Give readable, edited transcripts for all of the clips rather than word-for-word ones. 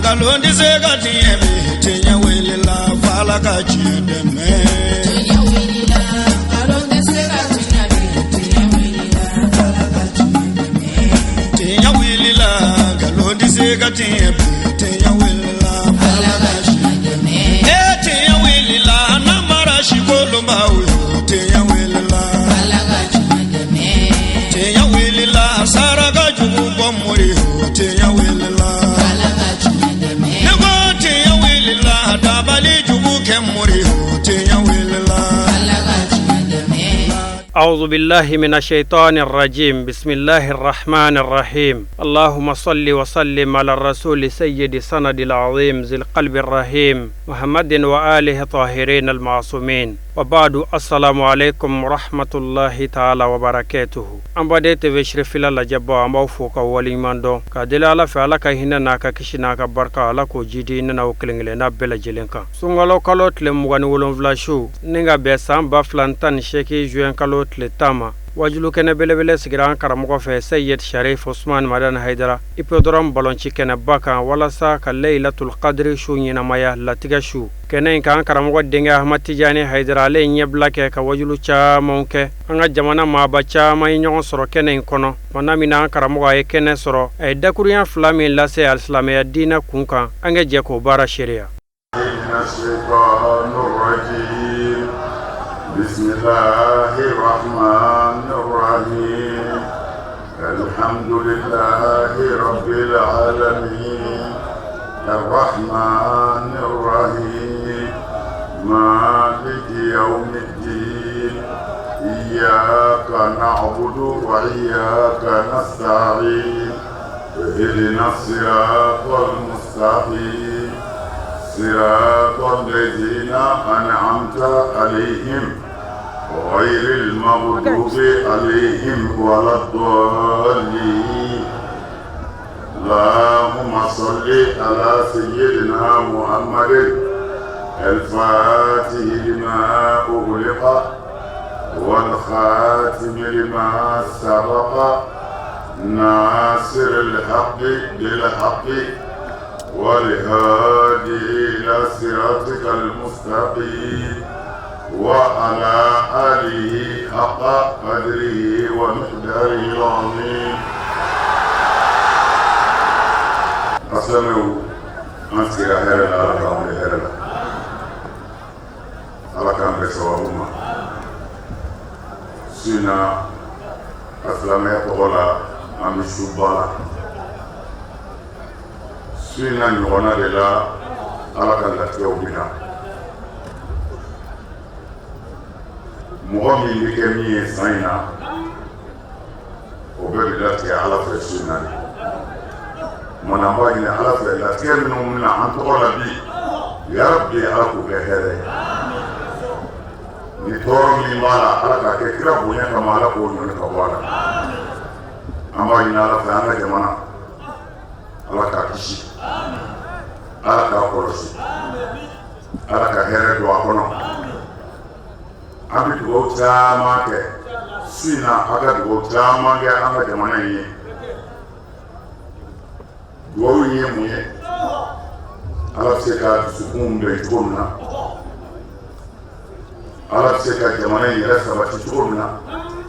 Nkalon tɛ se ka tiɲɛ bi, tiɲɛ wulila f'Ala ka tiɲɛ dɛmɛ. Tiɲɛ wulila, nkalon tɛ se ka tiɲɛ bi, tiɲɛ wulila, Ala ka tiɲɛ dɛmɛ. Tiɲɛ wulila, nkalon tɛ se ka tiɲɛ bi, tiɲɛ wulila f'Ala Ala ka ka tiɲɛ tiɲɛ dɛmɛ. E tiɲɛ wulila, namara sikolonbaw yo, tiɲɛ wulila. Ala ka tiɲɛ dɛmɛ. Tiɲɛ wulila, saraka jugu bɔ mori yo, tiɲɛ wulila. Ala ka tiɲɛ dɛmɛ. Ne ko tiɲɛ wulila, dabali jugu kɛ mori yo, tiɲɛ wulila. Ala ka tiɲɛ dɛmɛ. أعوذ بالله من الشيطان الرجيم، بسم الله الرحمن الرحيم. اللهم صل وسلم على الرسول سيد سند العظيم ذي القلب الرحيم محمد وآله الطاهرين المعصومين، وبعد، السلام عليكم ورحمة الله تعالى وبركاته. An baden TV Sirifila lajɛbaw, an b'aw fo ka waleɲuman dɔn ka deli Ala fɛ, Ala ka hinɛ n'a ka kisi n'a ka barika, Ala k'o jidi ne n'aw kelen kelenna bɛɛ lajɛlen kan. Sunkalo kalo tile 27 su ni ka bɛn san 2018 juin kalo tile 10 ma, wajulu kɛnɛ belebele sigira an karamɔgɔ fɛ, Seyid Sharif Usman Madani Haidara, Hippodrome balonci kɛnɛba kan, walasa ka Laylatul Qadri su ɲɛnamaya, latigɛ su. Kɛnɛ in kan, an karamɔgɔ denkɛ Ahmad Tijani Haidara, ale ye ɲɛbila kɛ ka wajulu camanw kɛ. An ka jamana maaba caman ye ɲɔgɔn sɔrɔ kɛnɛ in kɔnɔ. Tuma min na an karamɔgɔ a ye kɛnɛ sɔrɔ, a ye dakurunya fila min lase alisilamɛya diinɛ kun kan, an ka jɛ k'o baara seereya. من الشيطان الرجيم، بسم الله الرحمن الرحيم، الحمد لله رب العالمين، الرحمن الرحيم، مالك يوم الدين، إياك نعبد وإياك نستعين، اهدنا الصراط المستقيم، صراط الذين أنعمت عليهم، غير المغضوب عليهم ولا الضالين. اللهم صل على سيدنا محمد الفاتح لما أغلق والخاتم لما سبق، ناصر الحق بالحق، والهادي إلى صراطك المستقيم، وعلى آله حق قدره ومقداره العظيم. Asilamɛw, an sigira hɛrɛ la, Ala k'an wuli hɛrɛ la, Ala k'an bɛn sababu ma. Su in na, a silamɛya tɔgɔ la, an bɛ suba la. Su in na ɲɔgɔnna de la, Ala ka latigɛw bɛ na. Mɔgɔ min bɛ kɛ min ye san in na, o bɛɛ bɛ latigɛ Ala fɛ su in na de. Kumana, an b'a ɲini Ala fɛ, latigɛ minnu bɛna an tɔgɔ la bi, yarabi, Ala k'u kɛ hɛrɛ ye. Ni tɔɔrɔ min b'a la, Ala k'a kɛ kira bonya kama, Ala k'o ɲɔni ka bɔ a la. An b'a ɲini Ala fɛ, an ka jamana, Ala k'a kisi, Ala k'a kɔlɔsi, Ala ka hɛrɛ don a kɔnɔ. An bɛ dugawu caman kɛ su in na, a ka dugawu caman kɛ an ka jamana in ye. Dugawu in ye mun ye? Ala bɛ se ka dusukun bɛn cogo min na, Ala bɛ se ka jamana in yɛrɛ sabati cogo min na,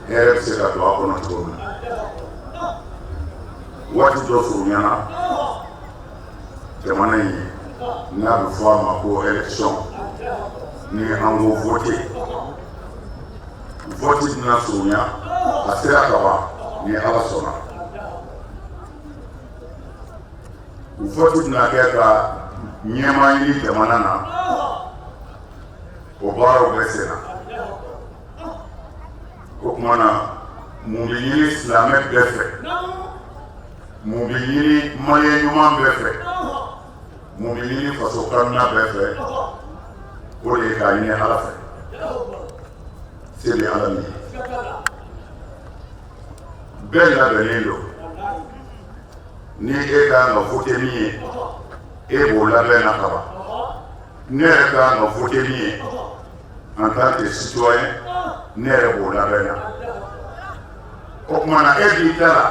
hɛrɛ bɛ se ka don a kɔnɔ cogo min na. Waati dɔ surunyana, jamana in n'a bɛ fɔ a ma ko élection, ni an ko vote, vote bɛna surunya, a sera ka ban ni Ala sɔnna. Vote bɛna kɛ ka ɲɛmaa ɲini jamana na, o baaraw bɛ sen na. O tuma na, mun bɛ ɲini silamɛ bɛɛ fɛ? Mun bɛ ɲini maliyɛn ɲuman bɛɛ fɛ? Mun bɛ ɲini faso kanuna bɛɛ fɛ? O de ye k'a ɲini Ala fɛ, se bɛ Ala min ye. Bɛɛ labɛnnen don. Ni e ka kan ka vote min ye, e b'o labɛn na kaban. Ne yɛrɛ ka kan ka vote min ye en tant que citoyen, ne yɛrɛ b'o labɛn na. O tuma na, e b'i ta la,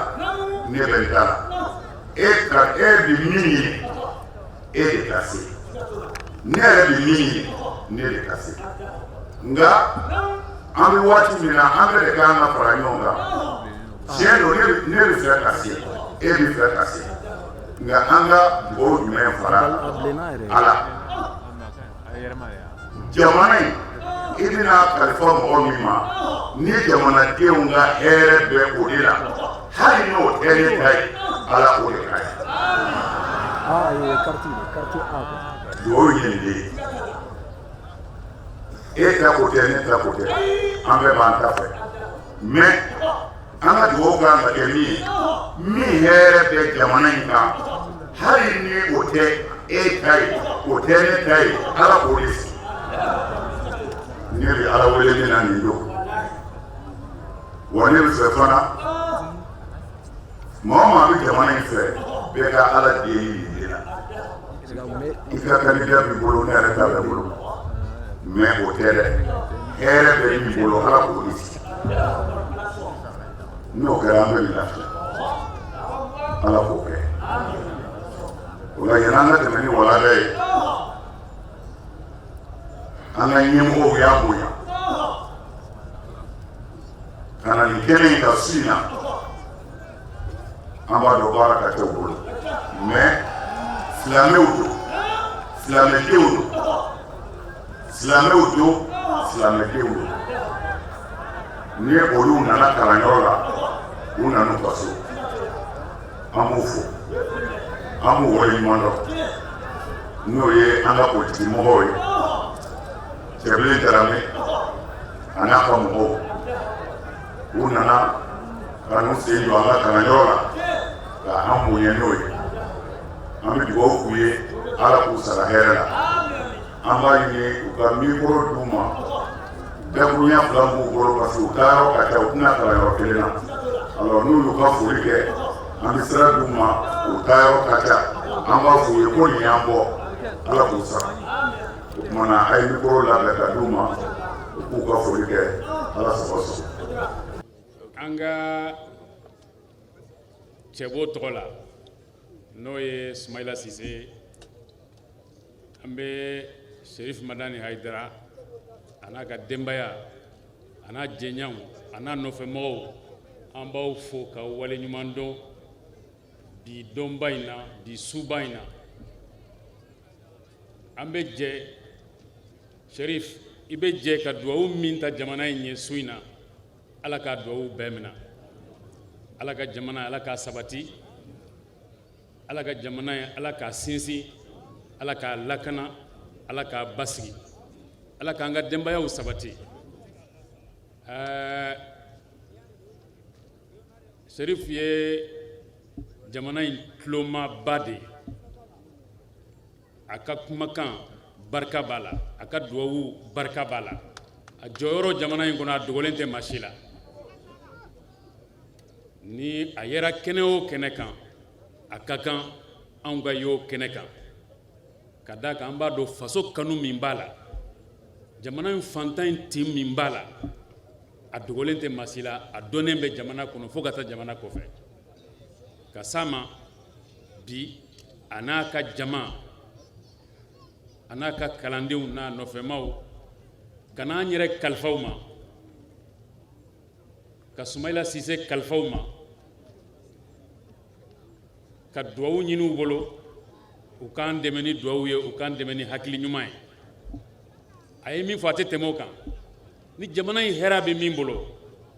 ne bɛ n ta la. E ka e bɛ min ɲini e de ka se ne yɛrɛ bɛ min ɲini ne de ka se nka an bɛ waati min na an bɛɛ de ka kan ka fara ɲɔgɔn kan tiɲɛ don ne bɛ fɛ ka se e bɛ fɛ ka se nka an ka dugawu jumɛn fara ala jamana in i bɛna kalifa mɔgɔ min ma ni jamanadenw ka hɛrɛ bɛ o de la hali n'o tɛ ne ta ye ala o de ka ɲi dugawu ye nin de ye e ta ko tɛ ne ta ko tɛ an bɛɛ b'an ta fɛ mais an ka dugawu kan ka kɛ min ye min hɛrɛ bɛ jamana in kan hali ni o tɛ e ta ye o tɛ ne ta ye ala k'o de sigi ne bɛ ala wele min na nin don wa ne bɛ fɛ fana maa o maa bɛ jamana in fɛ bɛɛ ka ala deli nin de la i ka candidat b'i bolo ne yɛrɛ ta bɛ bolo mais o tɛ dɛ hɛrɛ bɛ min bolo ala k'o de sigi n'o kɛra an bɛ lafiya ala k'o kɛ o la yanni an ka tɛmɛ ni walanda ye an ka ɲɛmɔgɔw y'a bonya ka na nin kɛnɛ in kan su in na an b'a dɔn baara ka ca u bolo mais silamɛw don silamɛdenw don silamɛw don silamɛdenw don ni olu nana kalanyɔrɔ la u nana u ka so an b'u fo an b'u waleɲuman dɔn n'o ye an ka politiki mɔgɔw ye Cɛbilen Darame a n'a ka mɔgɔw u nana ka n'u sen jɔ an ka kalanyɔrɔ la ka an bonya n'o ye an bɛ dugawu k'u ye ala k'u sara hɛrɛ la an b'a ɲini u ka mikoro d'u ma dakurunya fila b'u bolo parce que u taayɔrɔ ka ca u tɛna kalanyɔrɔ kelen na alors n'u y'u ka foli kɛ an bɛ sira d'u ma u taayɔrɔ ka ca an b'a f'u ye ko nin y'an bɔ ala k'u sara o tuma na a ye mikoro labɛn ka d'u ma u k'u ka foli kɛ ala sago sago. An ka cɛbo tɔgɔ la n'o ye Sumayila Sise an bɛ Serif Madani Hayidara a n'a ka denbaya a n'a jɛɲɔgɔnw a n'a nɔfɛmɔgɔw an b'aw fo ka waleɲuman dɔn bi donba in na bi suba in na an bɛ jɛ Serif i bɛ jɛ ka duwawu min ta jamana in ye su in na ala k'a duwawu bɛɛ minɛ ala ka jamana ala k'a sabati ala ka jamana ye ala k'a sinsin ala k'a lakana ala k'a basigi ala k'an ka denbayaw sabati ɛɛ Serif ye jamana in tulomaba de ye a ka kumakan barika b'a la a ka duwawu barika b'a la a jɔyɔrɔ jamana in kɔnɔ a dogolen tɛ maa si la ni a yera kɛnɛ o kɛnɛ kan a ka kan anw ka y'o kɛnɛ kan ka d'a kan an b'a dɔn faso kanu min b'a la jamana in fantan in tin min b'a la a dogolen tɛ maa si la a dɔnnen bɛ jamana kɔnɔ fo ka taa jamana kɔfɛ ka s'a ma bi a n'a ka jama a n'a ka kalandenw n'a nɔfɛmaw ka n'an yɛrɛ kalifa u ma ka Sumayila Sise kalifa u ma ka duwawu ɲini u bolo u k'an dɛmɛ ni duwawu ye u k'an dɛmɛ ni hakili ɲuman ye a ye min fɔ a tɛ tɛmɛ o kan ni jamana in hɛrɛ bɛ min bolo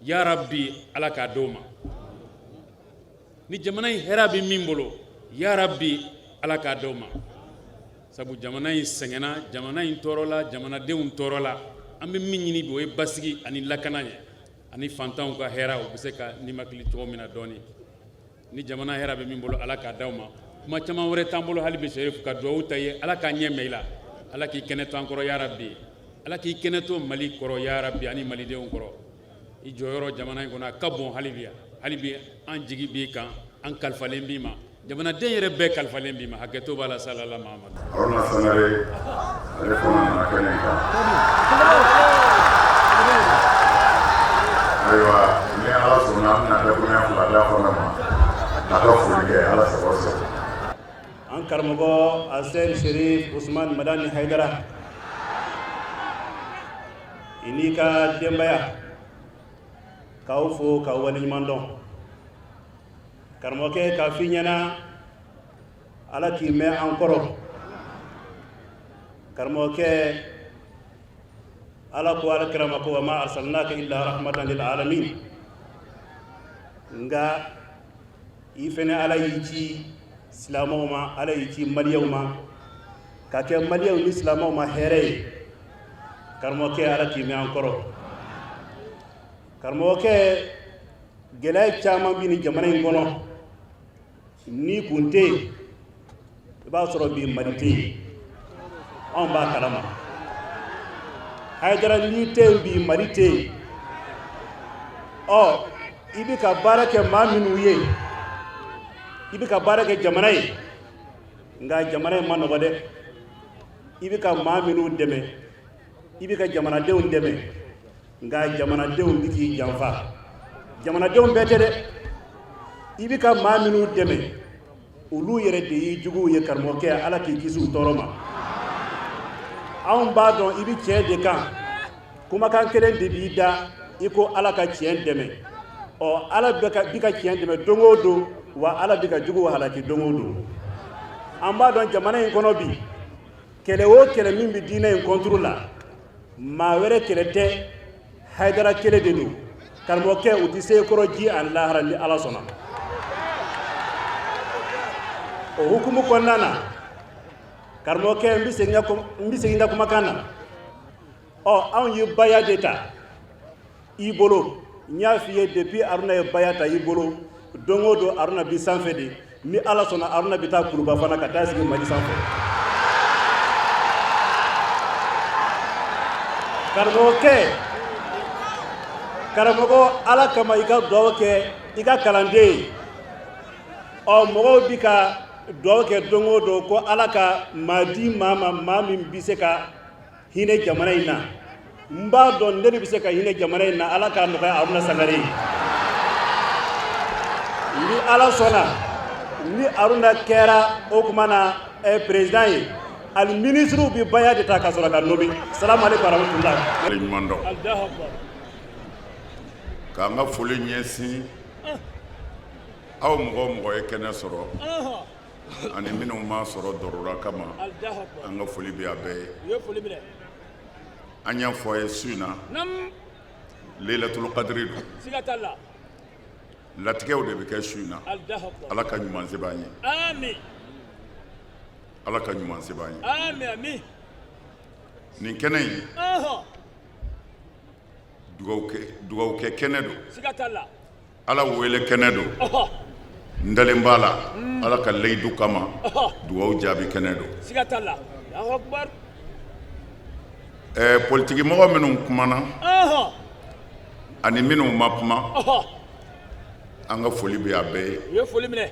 yarabi ala k'a d'o ma ni jamana in hɛrɛ bɛ min bolo yarabi ala k'a d'o ma sabu jamana in sɛgɛnna jamana in tɔɔrɔla jamanadenw tɔɔrɔla an bɛ min ɲini bi o ye basigi ani lakana ye ani fantanw ka hɛrɛ u bɛ se ka nimakili cogo min na dɔɔni ni jamana hɛrɛ bɛ min bolo ala k'a d'aw ma kuma caman wɛrɛ t'an bolo hali bi Serif ka duwawu ta ye ala k'a ɲɛ mɛn i la ala k'i kɛnɛ to an kɔrɔ yarabi ala k'i kɛnɛ to mali kɔrɔ yarabi ani malidenw kɔrɔ i jɔyɔrɔ jamana in kɔnɔ a ka bon hali bi hali bi an jigi b'i kan an kalifalen b'i ma jamanaden yɛrɛ bɛɛ kalifalen b'i ma hakɛto b'a la salala Mahamadu Haruna Sangare ale fana nana kɛnɛ in kan ayiwa ni ala sɔnna an bɛna dakurunya fila d'a fana ma a ka foli kɛ ala sago sago. An karamɔgɔ Asɛri Sherif Usman Madani Hayidara, i n'i ka denbaya, k'aw fo k'aw waleɲuman dɔn. Karamɔgɔkɛ, k'a f'i ɲɛna, Ala k'i mɛn an kɔrɔ. Karamɔgɔkɛ, Ala ko ala kira ma ko wa ma arsalnaka illa rahmatan lil alamin. Nka i fɛnɛ, Ala y'i ci silamɛw ma, Ala y'i ci maliyɛnw ma, ka kɛ maliyɛnw ni silamɛw ma hɛrɛ ye. Karamɔgɔkɛ, Ala k'i mɛn an kɔrɔ. Karamɔgɔkɛ, gɛlɛya caman bɛ nin jamana in kɔnɔ. N'i kun tɛ yen, i b'a sɔrɔ bi Mali tɛ yen, anw b'a kalama. Hayidara, n'i tɛ yen bi, Mali tɛ yen. Ɔ i bɛ ka baara kɛ maa minnu ye, i bɛ ka baara kɛ jamana ye, nka jamana in ma nɔgɔ dɛ. I bɛ ka maa minnu dɛmɛ, i bɛ ka jamanadenw dɛmɛ, nka jamanadenw bɛ k'i janfa. Jamanadenw bɛɛ tɛ dɛ. I bɛ ka maa minnu dɛmɛ, olu yɛrɛ de y'i juguw ye. Karamɔgɔkɛ, Ala k'i kisi u tɔɔrɔ ma. Anw b'a dɔn i bɛ tiɲɛ de kan. Kumakan kelen de b'i da, i ko Ala ka tiɲɛ dɛmɛ. Ɔ Ala bɛ ka bi ka tiɲɛ dɛmɛ don o don, wa Ala bɛ ka juguw halaki don o don. An b'a dɔn jamana in kɔnɔ bi, kɛlɛ o kɛlɛ min bɛ diinɛ in contre la, maa wɛrɛ kɛlɛ tɛ, Hayidara kelen de don. Karamɔgɔkɛ, u tɛ se kɔrɔ ji ani lahara, ni Ala sɔnna. O hukumu kɔnɔna na, karamɔgɔkɛ, n bɛ segin n ka kumakan na. Ɔ anw ye baya de ta i bolo. N y'a f'i ye, depuis Aruna ye baya ta i bolo, don o don Aruna bi sanfɛ de. Ni Ala sɔnna, Aruna bɛ taa kuluba fana ka taa sigi Mali sanfɛ. Karamɔgɔkɛ, karamɔgɔ, Ala kama, i ka dugawu kɛ i ka kalanden ye. Ɔ mɔgɔw bi ka dugawu kɛ don o don ko Ala ka maa di maa ma, maa min bɛ se ka hinɛ jamana in na. N b'a dɔn ne de bɛ se ka hinɛ jamana in na. Ala k'a nɔgɔya Aruna Sangare ye. Ni Ala sɔnna, ni Aruna kɛra o tuma na président ye, ali minisiriw bɛ baya de ta ka sɔrɔ ka nommer. Salamu aleykum warahmatulahi. Ɲuman dɔn k'an ka foli ɲɛsin aw mɔgɔ o mɔgɔ ye kɛnɛ sɔrɔ ani minnu m'a sɔrɔ dɔrɔra kama, an ka foli bɛ a bɛɛ ye. An y'a fɔ a ye su in na, Leilatul Qadri don, latigɛw de bɛ kɛ su in na. Ala ka ɲuman se b'an ye, Ala ka ɲuman se b'an ye. Nin kɛnɛ in, dugawu kɛ kɛnɛ don, Ala wele kɛnɛ don. N dalen b'a la, Ala ka layidu kama, dugawu jaabi kɛnɛ don. Politikimɔgɔ minnu kumana ani minnu ma kuma, an ka foli bɛ a bɛɛ ye,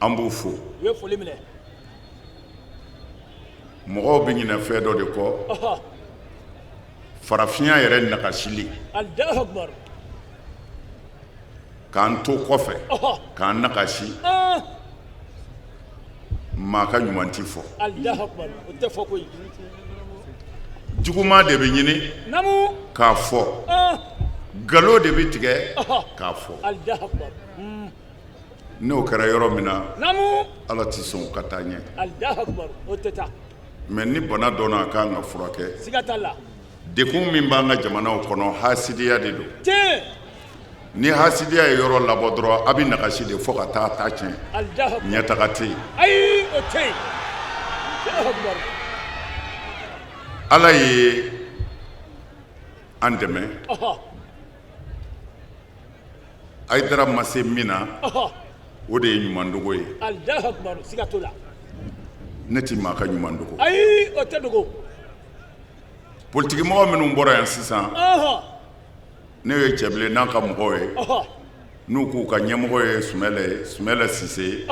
an b'u fo. Mɔgɔw bɛ ɲinɛ fɛn dɔ de kɔ, farafinya yɛrɛ nagasili, k'an to kɔfɛ k'an nagasi. Maa ka ɲuman ti fɔ, juguman de bɛ ɲini k'a fɔ, nkalon de bɛ tigɛ k'a fɔ. N'o kɛra yɔrɔ min na, Ala tɛ sɔn ka taa ɲɛ. Mais ni bana dɔnna, a ka kan ka furakɛ. Degun min b'an ka jamanaw kɔnɔ, hasidiya de don. Ni hasidiya ye yɔrɔ labɔ dɔrɔn, a bɛ nagasi de fo ka taa ta tiɲɛ, ɲɛtaga tɛ yen. Ala ye an dɛmɛ. Hayidara ma se min na, o de ye ɲuman dogo ye. Ne tɛ maa ka ɲuman dogo. Ayi, o tɛ dogo. Politikimɔgɔ minnu bɔra yan sisan, ne ye Cɛbilen n'a ka mɔgɔw ye, n'u k'u ka ɲɛmɔgɔ ye Sumɛlɛ ye, Sumɛlɛ Sise ye,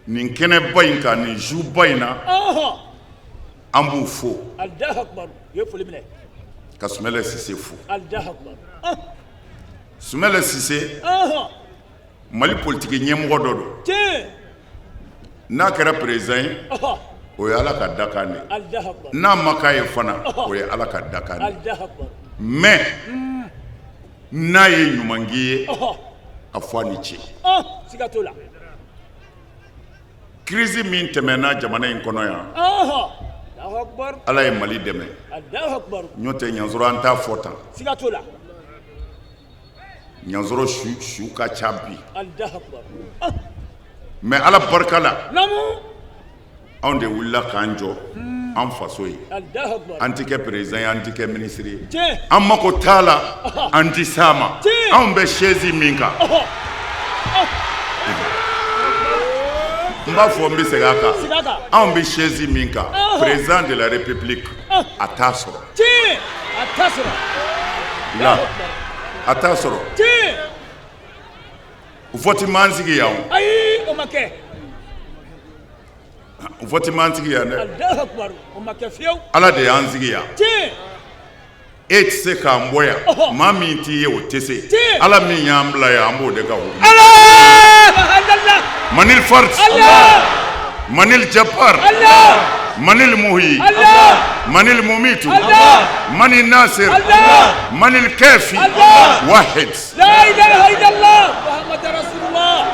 nin kɛnɛba in kan, nin suba in na, an b'u fo ka Sumɛlɛ Sise fo. Sumɛlɛ Sise, Mali politiki ɲɛmɔgɔ dɔ don. N'a kɛra président ye, o ye Ala ka dakan de ye. N'a ma k'a ye fana, o ye Ala ka dakan de ye. Mais n'a ye ɲuman k'i ye, a fɔ a ni ce. Siga t'o la. Crise min tɛmɛna jamana in kɔnɔ yan, Ala ye Mali dɛmɛ. N'o tɛ ɲansɔrɔ an t'a fɔ tan. Siga t'o la. Ɲansɔrɔ su ka ca bi. Mais Ala barika la, anw de wulila k'an jɔ an faso ye. An tɛ kɛ président ye, an tɛ kɛ ministre ye. An mako t'a la, an tɛ s'a ma. Anw bɛ chaise min kan, n b'a fɔ n bɛ segin a kan, anw bɛ chaise min kan, président de la république a t'a sɔrɔ. La a t'a sɔrɔ. Vote m'an sigi yan o. Ayi, o ma kɛ. Vote m'an sigi yan dɛ. Alahu akibaru, o ma kɛ fiyewu. Ala de y'an sigi yan. E tɛ se k'an bɔ yan. Maa min t'i ye o tɛ se. Ala min y'an bila yan, an b'o de ka hukumu. Ala! Manil Fard. Ala! Manil Jabbar. Ala! Manil Muhi. Ala! Manil Mumitu. Ala! Manil Nasir. Ala! Manil Kafi. Ala! Wahid. La ilaha illallah Muhammad Rasulullah.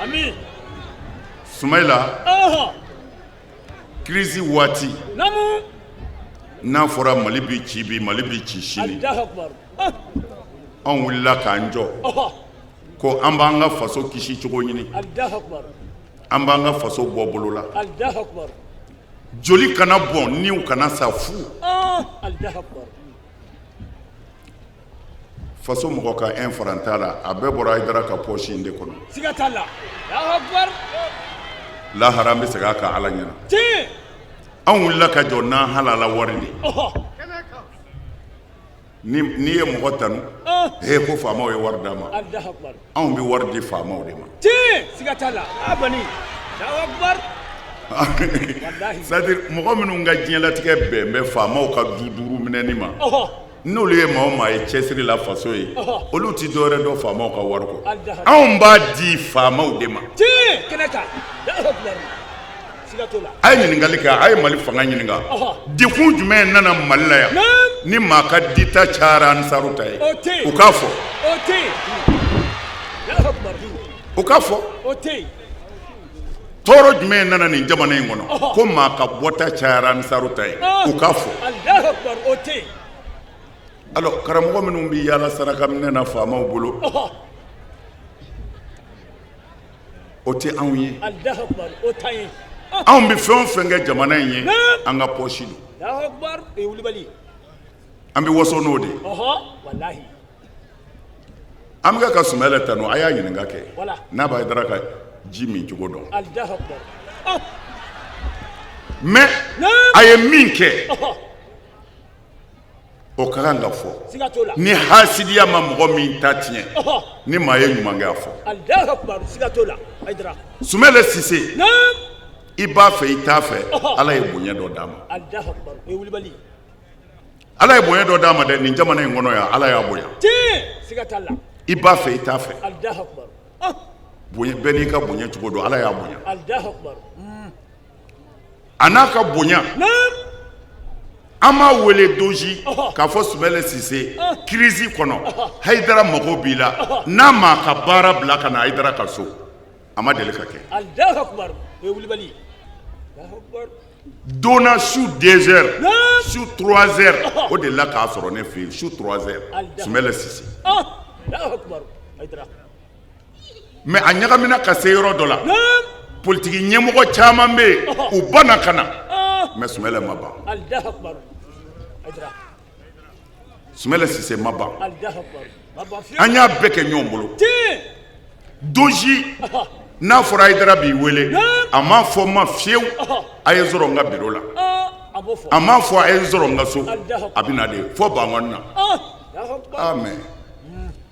Amin. Sumayila. Crise waati. Naamu. N'a fɔra Mali bi ci bi, Mali bi ci sini. Allahu akbar. Anw wulila k'an jɔ. Ko an b'an ka faso kisi cogo ɲini. Allahu akbar. An b'an ka faso bɔ bolo la. Allahu akbar. Joli kana bɔn, niw kana sa fu. Allahu akbar. Faso mɔgɔ ka 1 franc t'a la, a bɛɛ bɔra Hayidara ka poche in de kɔnɔ. Siga t'a la. Allahu akbar. Lahara an bɛ segin a kan Ala ɲɛna. Tiɲɛ. Anw wulila ka jɔ n'an halala wari de ye. N'i ye mɔgɔ tanu, ee ko faamaw ye wari d'a ma. Allahu akbar. Anw bɛ wari di faamaw de ma. Tiɲɛ, siga t'a la. A bani. Allahu akbar. C'est à dire mɔgɔ minnu ka diɲɛlatigɛ bɛn bɛ faamaw ka du duuru minɛni ma. N'olu ye maa o maa ye cɛsiri la faso ye, olu tɛ dɔwɛrɛ dɔn faamaw ka wari kɔ. Anw b'a di faamaw de ma. Tiɲɛ, kɛnɛ kan. Allahu akbar. Siga t'o la. A ye ɲininkali kɛ, a ye Mali fanga ɲininka. Degun jumɛn nana Mali la yan ni maa ka dita cayara ansaru ta ye? U k'a fɔ. O tɛ yen. Allahu akbar. U k'a fɔ. O tɛ yen. Tɔɔrɔ jumɛn nana nin jamana in kɔnɔ ko maa ka bɔta cayara ansaru ta ye? U k'a fɔ. Allahu akbar. O tɛ yen. Alors karamɔgɔ minnu bɛ yaala saraka minɛ na faamaw bolo, o tɛ anw ye. Allahu akbar. O t'an ye. Anw bɛ fɛn o fɛn kɛ jamana in ye, an ka poche don. Allahu akbar. O ye wulibali. An bɛ waso n'o de ye. Walahi. An bɛ ka Sumayila tanu, a y'a ɲininka kɛ n'a b'a Hayidara ka ji min cogo dɔn. Allahu akbar. Mais a ye min kɛ, o ka kan ka fɔ. Siga t'o la. Ni hasidiya ma mɔgɔ min ta tiɲɛ, ni maa ye ɲuman kɛ, a fɔ. Allahu akbar. Siga t'o la. Hayidara. Sumayila Sise, i b'a fɛ i t'a fɛ, Ala ye bonya dɔ d'a ma. Allahu akbar. O ye wulibali. Ala ye bonya dɔ d'a ma dɛ, nin jamana in kɔnɔ yan, Ala y'a bonya. Tiɲɛ, siga t'a la. I b'a fɛ i t'a fɛ. Allahu akbar. Bonya bɛɛ n'i ka bonya cogo don, Ala y'a bonya. Allahu akbar. A n'a ka bonya. An m'a wele doji k'a fɔ Sumayila Sise crise kɔnɔ, Hayidara mago b'i la, n'a m'a ka baara bila ka na Hayidara ka so, a ma deli ka kɛ. Allahu akbar. O ye wulibali. Allahu akbar. Donna su 2 heures, su 3 heures, o de la k'a sɔrɔ ne fɛ yen su 3 heures, Sumayila Sise. Allahu akbar. Hayidara. Mais a ɲagamina ka se yɔrɔ dɔ la, politiki ɲɛmɔgɔ caman bɛ yen, u banna ka na, mais Sumayila ma ban. Allahu akbar. Hayidara. Sumayila Sise ma ban. Allahu akbar. Ma ban fiyewu. An y'a bɛɛ kɛ ɲɔgɔn bolo. Tiɲɛ. Doji n'a fɔra Hayidara b'i wele, a m'a fɔ ma fiyewu, a ye n sɔrɔ n ka bureau la. A b'o fɔ. A m'a fɔ a ye n sɔrɔ n ka so, a bɛ na de fo Bankɔni na. Allahu akbar. Ah mais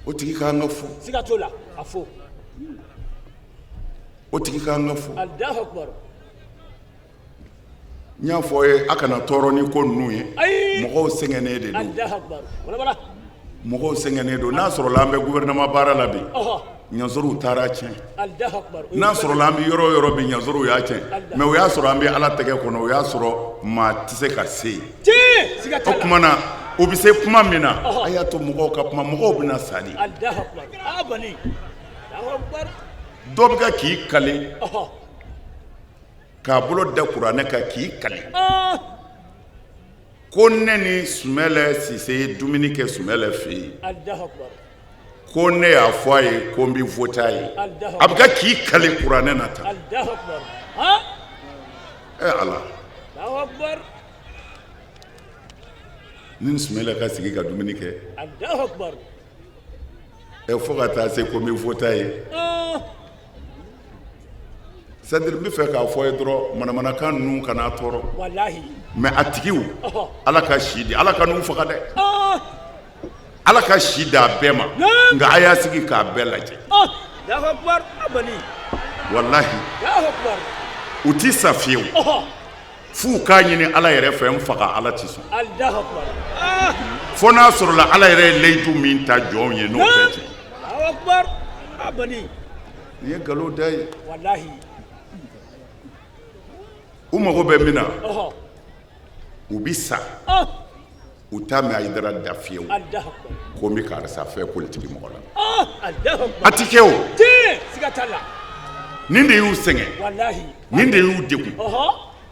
o tigi ka kan ka fo. Siga t'o la, a fo. O tigi ka kan ka fo. Allahu akbar. N y'a fɔ ye, a kana tɔɔrɔ ni ko ninnu ye. Ayi. Mɔgɔw sɛgɛnnen de don. Alahu akibaru, wala wala. Mɔgɔw sɛgɛnnen don. N'a sɔrɔla an bɛ gouvernement baara la bi, ɲansɔrɔw taara tiɲɛ. Alahu akibaru. N'a sɔrɔla an bɛ yɔrɔ o yɔrɔ bi, ɲansɔrɔw y'a tiɲɛ. Mais o y'a sɔrɔ an bɛ Ala tɛgɛ kɔnɔ, o y'a sɔrɔ maa tɛ se ka se yen. Tiɲɛ, siga t'a O la. tuma na, u bɛ se kuma min na, a y'a to mɔgɔw ka kuma, mɔgɔw bɛna sa de. Alahu akibaru, a bani, alahu akibaru. Dɔ bɛ ka k'i kale, k'a bolo da kuranɛ kan k'i kale ko ne ni Sumɛlɛ Sise ye dumuni kɛ Sumɛlɛ fɛ yen, Alahu akibaru. ko ne y'a fɔ a ye ko n bɛ voter a ye. A bɛ ka k'i kale kuranɛ na tan. Alahu akibaru, han. Ɛ Ala. Alahu akibaru. Ni Sumɛlɛ ka sigi ka dumuni kɛ, Alahu akibaru. Ɛ, fo ka taa se ko n bɛ voter a ye. C'est à dire, n bɛ fɛ k'a fɔ ye dɔrɔn, manamanakan ninnu kana tɔɔrɔ. Walahi. Mais a tigiw, Ala ka si di, Ala ka n'u faga dɛ. Ala ka si d'a bɛɛ ma. Nka a y'a sigi k'a bɛɛ lajɛ. Alahu akibaru, a bani. Walahi. Alahu akibaru. U ti sa fiyewu. F'u k'a ɲini Ala yɛrɛ fɛ, n faga, Ala ti sɔn. Alahu akibaru. Fo n'a sɔrɔla Ala yɛrɛ ye layidu min ta jɔnw ye, n'o tɛ tiɲɛ. Alahu akibaru, a bani. Nin ye nkalon da ye. Walahi. U mago bɛ min na, u bi sa, u t'a mɛn Hayidara da fiyewu Alahu akibaru. ko n bɛ karisa fɛ politiki mɔgɔ la. Alahu akibaru. A ti kɛ o. Tiɲɛ, siga t'a la. Nin de y'u sɛgɛn. Walahi. Nin de y'u degun.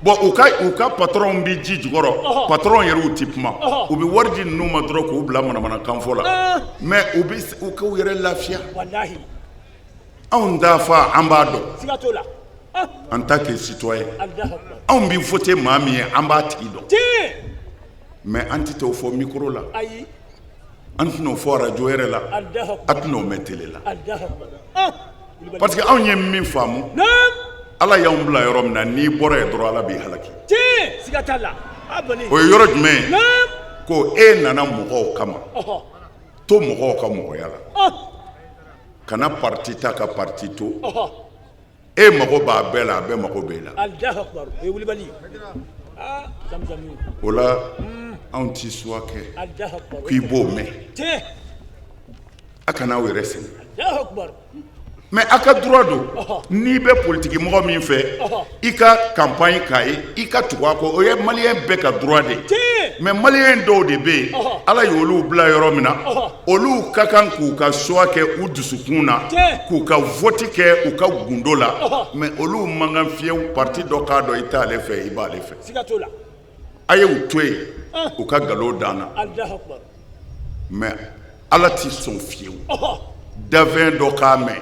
Bon, u ka patron bɛ ji jukɔrɔ, patron yɛrɛ u ti kuma, u bɛ wari di ninnu ma dɔrɔn k'u bila manamanakan fɔ la. Mais u bɛ u k'u yɛrɛ lafiya. Walahi. Anw t'a fa, an b'a dɔn. Siga t'o la. En tant que citoyen, Alahu akibaru. anw bɛ voter maa min ye, an b'a tigi dɔn. Tiɲɛ. Mais an tɛ t'o fɔ micro la. Ayi. An tɛn'o fɔ radio yɛrɛ la. Alahu A akibaru. tɛn'o mɛn télé la. Alahu akibaru. Parce que anw ye min faamu, Ala y'anw bila yɔrɔ min na, n'i bɔra yen dɔrɔn, Ala b'i halaki. Tiɲɛ, siga t'a la, a bani. O ye yɔrɔ jumɛn ye? Ko e nana mɔgɔw kama, to mɔgɔw ka mɔgɔya la, kana parti ta ka parti to. E mago b'a bɛɛ la, a bɛɛ mago b'e la. Alahu akibaru, o ye wulibali, aa, zamuzami. O la, anw ti suwa kɛ Alahu akibaru. k'i b'o mɛn. Tiɲɛ. A kana aw yɛrɛ sɛgɛn. Alahu akibaru. Mais a ka droit don. N'i bɛ politiki mɔgɔ min fɛ, i ka campagne k'a ye, i ka tugu a kɔ, o ye maliyɛn bɛɛ ka droit de ye. Mais maliyɛn dɔw de bɛ yen, Ala y'olu bila yɔrɔ min na, olu ka kan k'u ka choix kɛ u dusukun na, k'u ka vote kɛ u ka gundo la. Mais olu man kan fiyewu parti dɔ k'a dɔn i t'ale fɛ, i b'ale fɛ. Siga t'o la. A y'u to yen, u ka nkalon d'an na. Alahu akibaru. Mais Ala ti sɔn fiyewu dafɛn dɔ k'a mɛn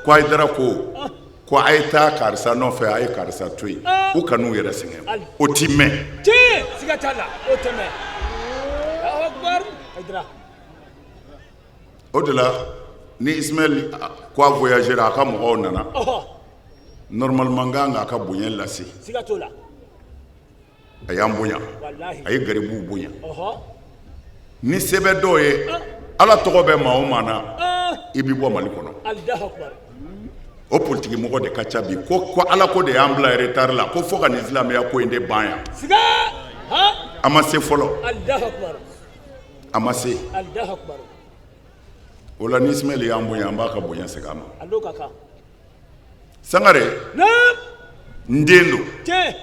ko Hayidara ko a ye taa karisa nɔfɛ, a ye karisa to yen. U kan'u yɛrɛ sɛgɛn, o ti mɛn. Tiɲɛ, siga t'a la, o tɛ mɛn. Alahu akibaru, Hayidara. O de la, ni Ismaël ko a voyagera, a ka mɔgɔw nana, normalement kan k'a ka bonya lase. Siga t'o la. A y'an bonya. Walahi. A ye garibuw bonya. Ni sɛbɛn dɔw ye, Ala tɔgɔ bɛ maa o maa na, i bɛ bɔ Mali kɔnɔ. Alahu akibaru. O politiki mɔgɔ de ka ca bi ko Ala ko de y'an bila retard la, ko fo ka nin silamɛya ko in de ban yan. Siga, han. A ma se fɔlɔ. Alahu akibaru. A ma se. Alahu akibaru. O la, ni Ismaël y'an bonya, an b'a ka bonya segin a ma. A n'o ka kan. Sangare, n den don. Tiɲɛ.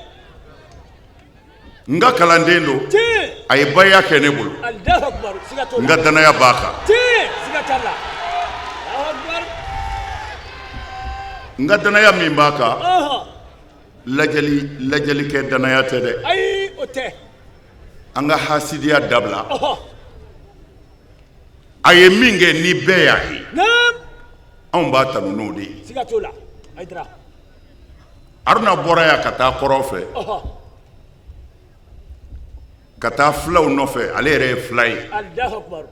N ka kalanden don. Tiɲɛ. A ye baya kɛ ne bolo. Alahu akibaru, siga t'o la. N ka danaya b'a kan. Tiɲɛ, siga t'a la. Alahu akibaru. N ka danaya min b'a kan, lajɛli lajɛli kɛ danaya tɛ dɛ. Ayi, o tɛ. An ka hasidiya dabila. A ye min kɛ, ni bɛɛ y'a ye, anw b'a tanu n'o de ye. Siga t'o la, Hayidara. Haruna bɔra yan ka taa kɔrɔn fɛ, ka taa filaw nɔfɛ, ale yɛrɛ ye fila ye, Alahu akibaru.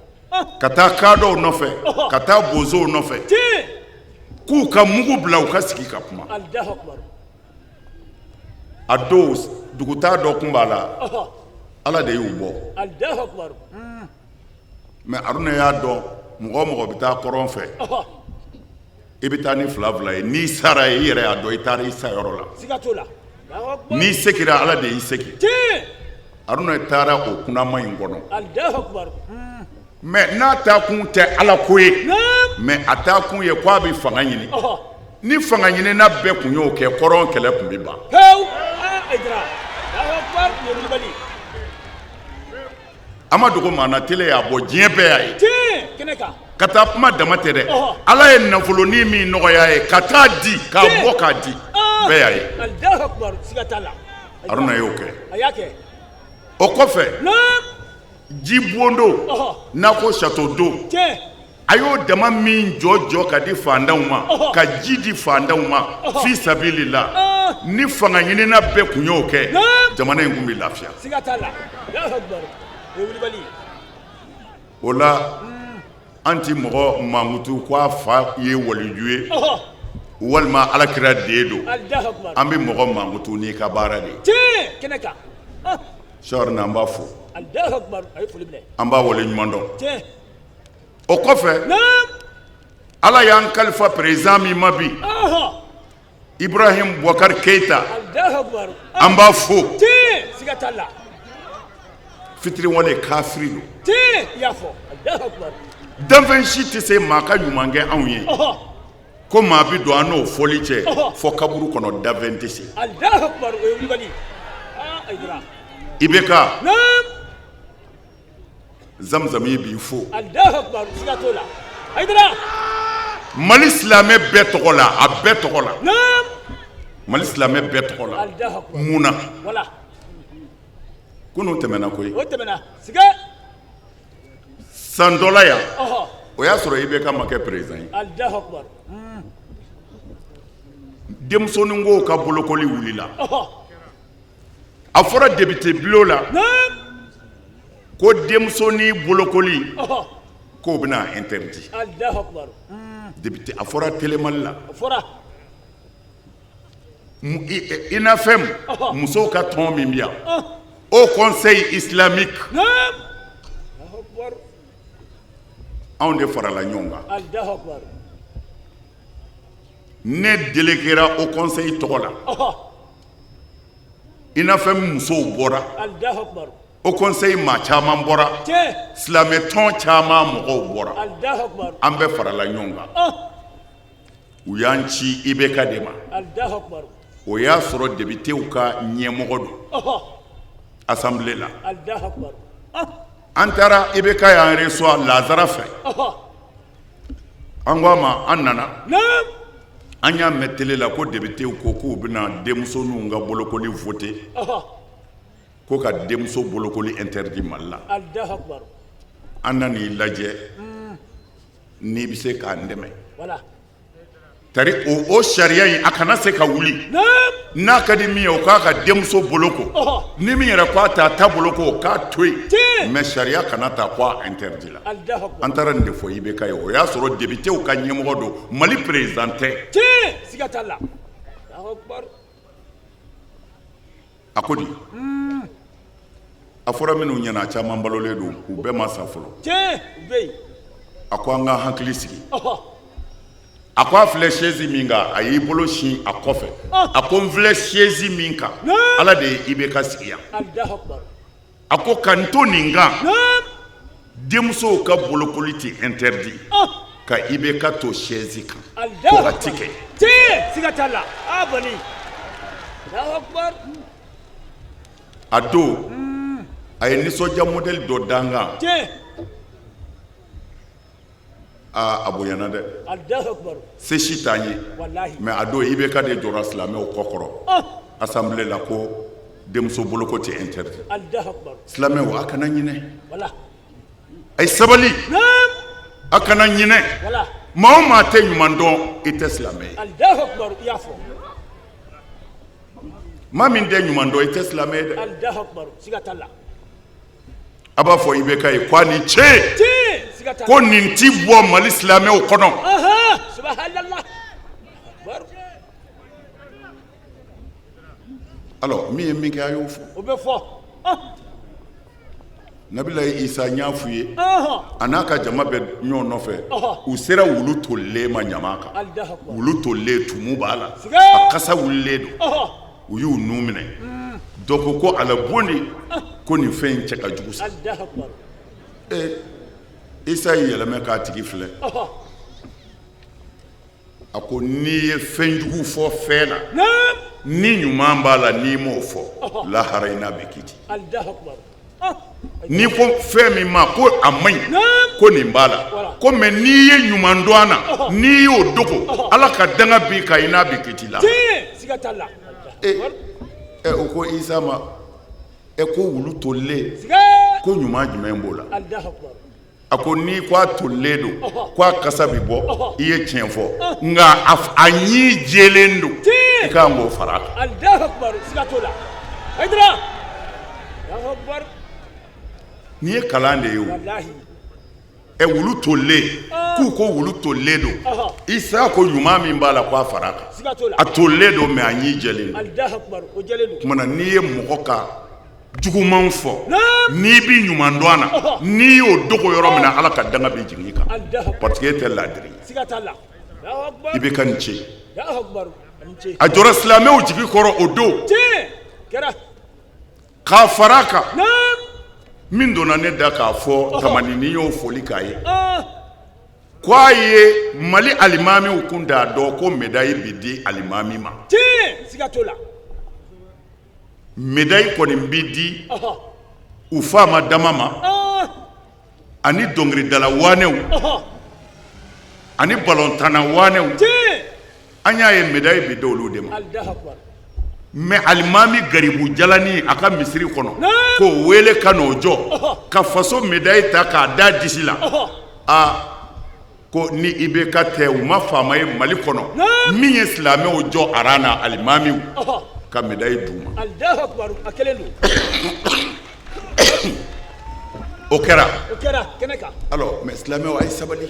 ka taa kadɔw nɔfɛ, ka taa bozow nɔfɛ, k'u ka mugu bila, u ka sigi ka kuma. Alahu akibaru. A dɔw dugutaa dɔ kun b'a la, Ala de y'u bɔ. Alahu akibaru. Mais Haruna y'a dɔn, mɔgɔ o mɔgɔ bɛ taa kɔrɔn fɛ, i bɛ taa ni fila fila ye. N'i sara ye, i yɛrɛ y'a dɔn i taara i sa yɔrɔ la. Siga t'o la. N'i sekira, Ala de y'i seki. Haruna taara o kunnama in kɔnɔ. Mais n'a taa kun tɛ Ala ko ye, mais a taa kun ye ko a bɛ fanga ɲini. Ni fanga ɲinina bɛɛ tun y'o kɛ, kɔrɔn kɛlɛ tun bɛ ban. A ma dogo maa na, télé y'a bɔ, diɲɛ bɛɛ y'a ye. Ka taa kuma dama tɛ dɛ, Ala ye nafolonin min nɔgɔya ye ka taa di, k'a bɔ k'a di, bɛɛ y'a ye. Haruna y'o kɛ. O kɔfɛ, ji bondo n'a ko château d'eau, a y'o dama min jɔ jɔ ka di fantanw ma, ka ji di fantanw ma fi sabilila, ni fanga ɲinina bɛɛ tun y'o kɛ, jamana in tun bɛ lafiya. O la, an ti mɔgɔ mankutu ko a fa ye waliju ye walima Ala kira den don. An bɛ mɔgɔ mankutu n'i ka baara de ye. Sɔɔri, an b'a fo, an b'a wale ɲuman dɔn. O kɔfɛ, Ala y'an kalifa président min ma bi, Ibrahim Boubacar Keita, an b'a fo. Fitiriwale kafiri don. Danfɛn si tɛ se maa ka ɲuman kɛ anw ye ko maa bɛ don an n'o fɔli cɛ fɔ kaburu kɔnɔ, danfɛn tɛ se. IBK Zamzami b'i fo Mali silamɛ bɛɛ tɔgɔ la, a bɛɛ tɔgɔ la, Mali silamɛ bɛɛ tɔgɔ la. Mun na kunun tɛmɛna koyi, san dɔ la yan, o y'a sɔrɔ IBK ma kɛ président ye. Denmusonin ko ka bolokoli wulila, a fɔra député bulon la ko denmusonin bolokoli k'o bɛna interdit. Député, a fɔra Télé Mali la. UNAFEM, musow ka tɔn min bɛ yan, Haut Conseil islamique, anw de farala ɲɔgɔn kan. Ne déléguera Haut Conseil tɔgɔ la. UNAFEM musow bɔra, Haut Conseil maa caman bɔra, silamɛ tɔn caman mɔgɔw bɔra, an bɛɛ farala ɲɔgɔn kan. U y'an ci IBK de ma. O y'a sɔrɔ députéw ka ɲɛmɔgɔ don assemblée la. An taara, IBK y'an reçoit lazara fɛ. An ko a ma, an nana, an y'a mɛn télé la ko députéw ko k'u bɛna denmusoninw ka bolokoli voter, ko ka denmuso bolokoli interdit Mali la. An nan'i lajɛ n'i bɛ se k'an dɛmɛ tari o sariya in, a kana se ka wuli. N'a ka di min ye, o k'a ka denmuso boloko. Ni min yɛrɛ ko a t'a ta boloko, o k'a to yen, mais sariya kana ta ko a interdit la. An taara nin de fɔ IBK ye. O y'a sɔrɔ députéw ka ɲɛmɔgɔ don, Mali président tɛ. A ko di, a fɔra minnu ɲɛna, a caman balolen don, u bɛɛ ma sa fɔlɔ. A ko an ka hakili sigi. A ko a filɛ chaise min kan, a y'i bolo sin a kɔfɛ, a ko n filɛ chaise min kan, Ala de ye IBK sigi yan. A ko ka n to nin kan, denmusow ka bolokoli tɛ interdit, ka IBK to chaise kan, ko a ti kɛ. Siga t'a la, a bani. A don, a ye nisɔndiya modèle dɔ da n kan. Aa, a bonyana dɛ, se si t'an ye. Mais a don, IBK de jɔra silamɛw kɔ kɔrɔ assemblée la ko denmuso boloko tɛ interdit. Silamɛw, a kana ɲinɛ, a ye sabali, a kana ɲinɛ. Maa o maa tɛ ɲuman dɔn, i tɛ silamɛ ye. Maa min tɛ ɲuman dɔn, i tɛ silamɛ ye dɛ. A b'a fɔ IBK ye ko a ni ce, ko nin ti bɔ Mali silamɛw kɔnɔ. Alors, min ye min kɛ, a y'o fɔ. O bɛ fɔ. Nabilayi Isa, n y'a f'u ye, a n'a ka jama bɛ ɲɔgɔn nɔfɛ, u sera wulu tolilen ma ɲama kan. Wulu tolilen, tumu b'a la, a kasa wulilen don. U y'u nun minɛ. Dɔ ko ko ala bondi, ko nin fɛn in cɛ ka jugu sa. Ee, Isa y'i yɛlɛmɛ k'a tigi filɛ. A ko n'i ye fɛn jugu fɔ fɛn na, ni ɲuman b'a la, n'i m'o fɔ, lahara i n'a bɛ kiti. N'i ko fɛn min ma ko a man ɲi, ko nin b'a la ko, mais n'i ye ɲuman dɔn a na, n'i y'o dogo, Ala ka danga b'i kan, i n'a bɛ kiti la. Ɛ, o ko Isa ma, ɛ, ko wulu tolilen, ko ɲuman jumɛn b'o la? A ko n'i ko a tolilen don, ko a kasa bɛ bɔ, i ye tiɲɛ fɔ, nka a ɲi jɛlen don, i ka kan k'o fara a kan. Nin ye kalan de ye o. Ɛ, wulu tolilen, k'u ko wulu tolilen don, Isa ko ɲuman min b'a la, k'a fara a kan. A tolilen don, mais a ɲi jɛlen don. Tuma na n'i ye mɔgɔ ka juguman fɔ, n'i bɛ ɲuman dɔn a na, n'i y'o dogo yɔrɔ min na, Ala ka danga bɛ jigin i kan, parce que e tɛ laadiri ye. I bɛ ka nin ce a jɔra silamɛw jigi kɔrɔ o don k'a fara a kan. Min donna ne da k'a fɔ Tamani, ni y'o foli k'a ye, ko a ye Mali alimamiw kun t'a dɔn ko médaille bɛ di alimami ma. Médaille kɔni bɛ di u faama dama ma, ani dɔnkilidala wanɛw, ani balontanna wanɛw. An y'a ye médaille bɛ di olu de ma. Mais alimami garibu jalani a ka misiri kɔnɔ, k'o wele ka n'o jɔ ka faso médaille ta k'a da disi la, aa, ko ni IBK tɛ, u ma faama ye Mali kɔnɔ min ye silamɛw jɔ aran na, alimamiw ka médaille d'u ma. O kɛra. Alors, mais silamɛw, a ye sabali.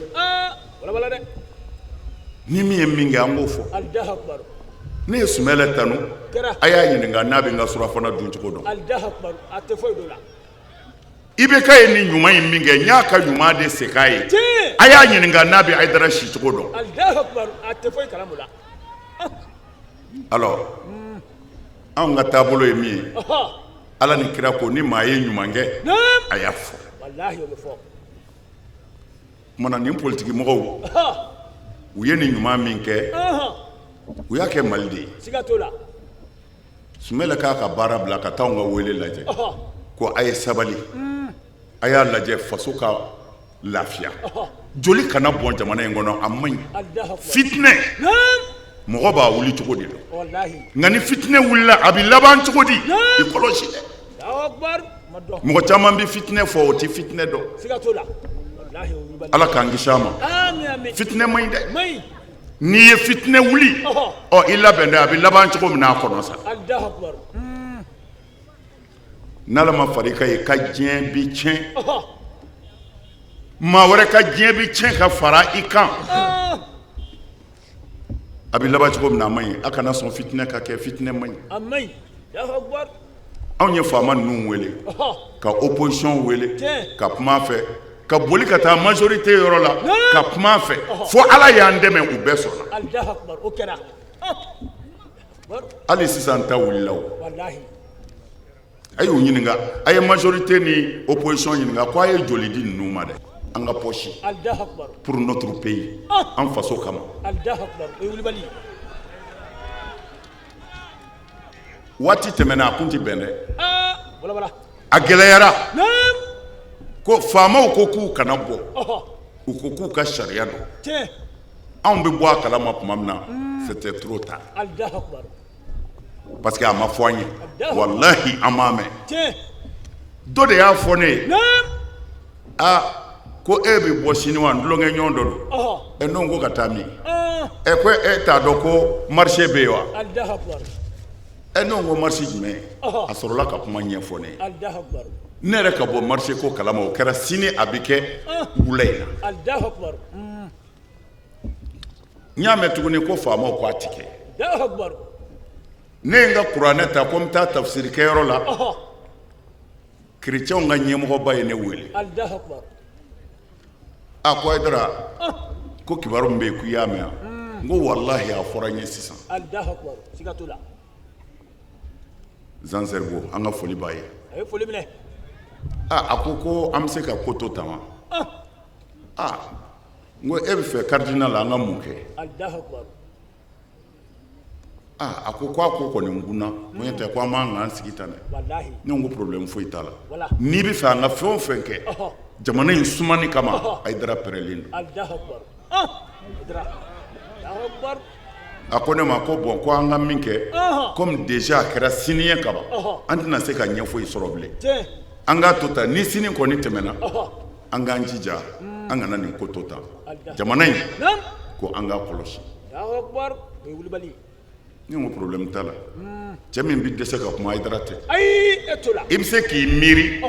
Ni min ye min kɛ, an k'o fɔ. Ne ye Sumɛlɛ tanu, a y'a ɲininka n'a bɛ n ka surafana dun cogo dɔn. IBK ye nin ɲuman in min kɛ, n y'a ka ɲuman de segin a ye. A y'a ɲininka n'a bɛ Hayidara si cogo dɔn. Alors, anw ka taabolo ye min ye, Ala ni kira ko ni maa ye ɲuman kɛ, a y'a fɔ. Kumana nin politiki mɔgɔw, u ye nin ɲuman min kɛ, u y'a kɛ Mali de ye. Sumɛlɛ k'a ka baara bila ka taa anw ka wele lajɛ, ko a ye sabali, a y'a lajɛ faso ka lafiya, joli kana bɔn jamana in kɔnɔ, a man ɲi. Fitinɛ, mɔgɔ b'a wuli cogo de dɔn, nka ni fitinɛ wulila, a bɛ laban cogo di, i kɔlɔsi dɛ. Mɔgɔ caman bɛ fitinɛ fɔ, o tɛ fitinɛ dɔn. Ala k'an kisi a ma. Fitinɛ man ɲi dɛ. N'i ye fitinɛ wuli, ɔ, i labɛn dɛ, a bɛ laban cogo min na, a kɔnɔ sa. N'Ala ma fara i kan, i ka diɲɛ bi tiɲɛ, maa wɛrɛ ka diɲɛ bi tiɲɛ ka fara i kan. A bɛ laban cogo min na, a man ɲi. A kana sɔn fitinɛ ka kɛ, fitinɛ man ɲi. Anw ye faama ninnu wele, ka opposition wele ka kuma fɛ, ka boli ka taa majorité yɔrɔ la ka kuma fɛ, fo Ala y'an dɛmɛ, u bɛɛ sɔnna. Hali sisan ta wulila o. A y'u ɲininka, a ye majorité ni opposition ɲininka ko a ye joli di ninnu ma dɛ, an ka poche, pour notre pays, an faso kama. Waati tɛmɛna, a kun tɛ bɛn dɛ, a gɛlɛyara ko faamaw ko k'u kana bɔ, u ko k'u ka sariya dɔn. Anw bɛ bɔ a kalama tuma min na, c'était trop tard, parce que a ma fɔ an ye, walahi an m'a mɛn. Dɔ de y'a fɔ ne ye, aa, ko e bɛ bɔ sini wa, n tulonkɛ ɲɔgɔn dɔ don. Ɛ, ne ko ka taa min? Ɛ, ko e t'a dɔn ko marche bɛ yen wa? Ɛ, ne ko marche jumɛn? A sɔrɔla ka kuma ɲɛfɔ ne ye. Ne yɛrɛ ka bɔ marche ko kalama, o kɛra sini a bɛ kɛ wula in na. N y'a mɛn tuguni ko faamaw ko a ti kɛ. Ne ye n ka kuranɛ ta ko n bɛ taa tafsiri kɛyɔrɔ la, kerecɛnw ka ɲɛmɔgɔba ye ne wele. A ko Hayidara, ko kibaru min bɛ yen, k'i y'a mɛn wa? N ko walahi a fɔra n ye sisan. Zan Zerbo, an ka foli b'a ye. A ye foli minɛ. Aa, a ko ko an bɛ se ka ko to tan wa? Aa, n ko e bɛ fɛ cardinal an ka mun kɛ? Alahu akubar. Aa, a ko ko a ko kɔni kunna ko ɲɛ tɛ ko an b'an k'an sigi tan dɛ. Ne ko problème foyi t'a la. N'i bɛ fɛ an ka fɛn o fɛn kɛ jamana in sumani kama, Hayidara pɛrɛlen don. Alahu akubar. Hayidara, Alahu akubar. A ko ne ma ko bon, ko an ka min kɛ, comme déjà a kɛra sini ye kaban, an tɛna se ka ɲɛ foyi sɔrɔ bilen. An k'a to tan, ni sini kɔni tɛmɛna, an k'an jija an kana nin ko to tan, jamana in ko an k'a kɔlɔsi. Alahu akubar, o ye wulibali ye. Ne ko problème t'a la. Cɛ min bɛ dɛsɛ ka kuma, Hayidara tɛ. Ayi, e t'o la. I bɛ se k'i miiri,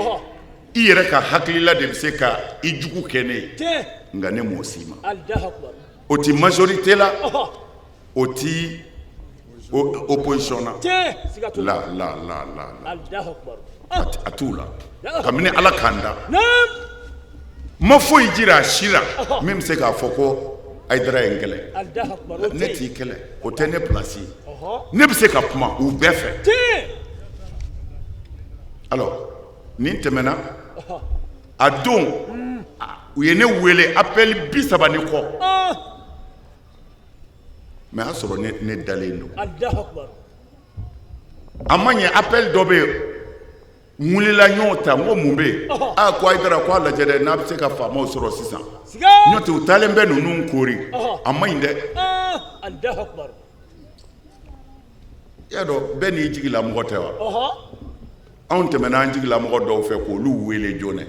i yɛrɛ ka hakilila de bɛ se ka i jugu kɛ ne ye, nka ne m'o s'i ma. Alahu akubar. O ti majorité la, o ti opposition na. Tiɲɛ, siga t'o la. La la la la. Alahu akubar. A t'u la kabini Ala k'an da. N ma foyi jira a si la min bɛ se k'a fɔ ko Hayidara ye n kɛlɛ. Alahu akubar, o tɛ Ne yen. t'i kɛlɛ, o tɛ ne place ye. Ne bɛ se ka kuma u bɛɛ fɛ. Alors nin tɛmɛna, a don u ye ne wele appel 30 ni kɔ, mais a y'a sɔrɔ ne dalen don. Alahu akubar. A ma ɲɛ, appel dɔ bɛ yen, n wulila, n y'o ta, n ko mun bɛ yen? Aa, ko Hayidara, ko a lajɛ dɛ, n'a bɛ se ka faamaw sɔrɔ sisan, n'o tɛ u taalen bɛ ninnu koori, a ma ɲi dɛ. Alahu akubar. I y'a dɔn, bɛɛ n'i jigilamɔgɔ tɛ wa? Anw tɛmɛna an jigilamɔgɔ dɔw fɛ k'olu wele joona.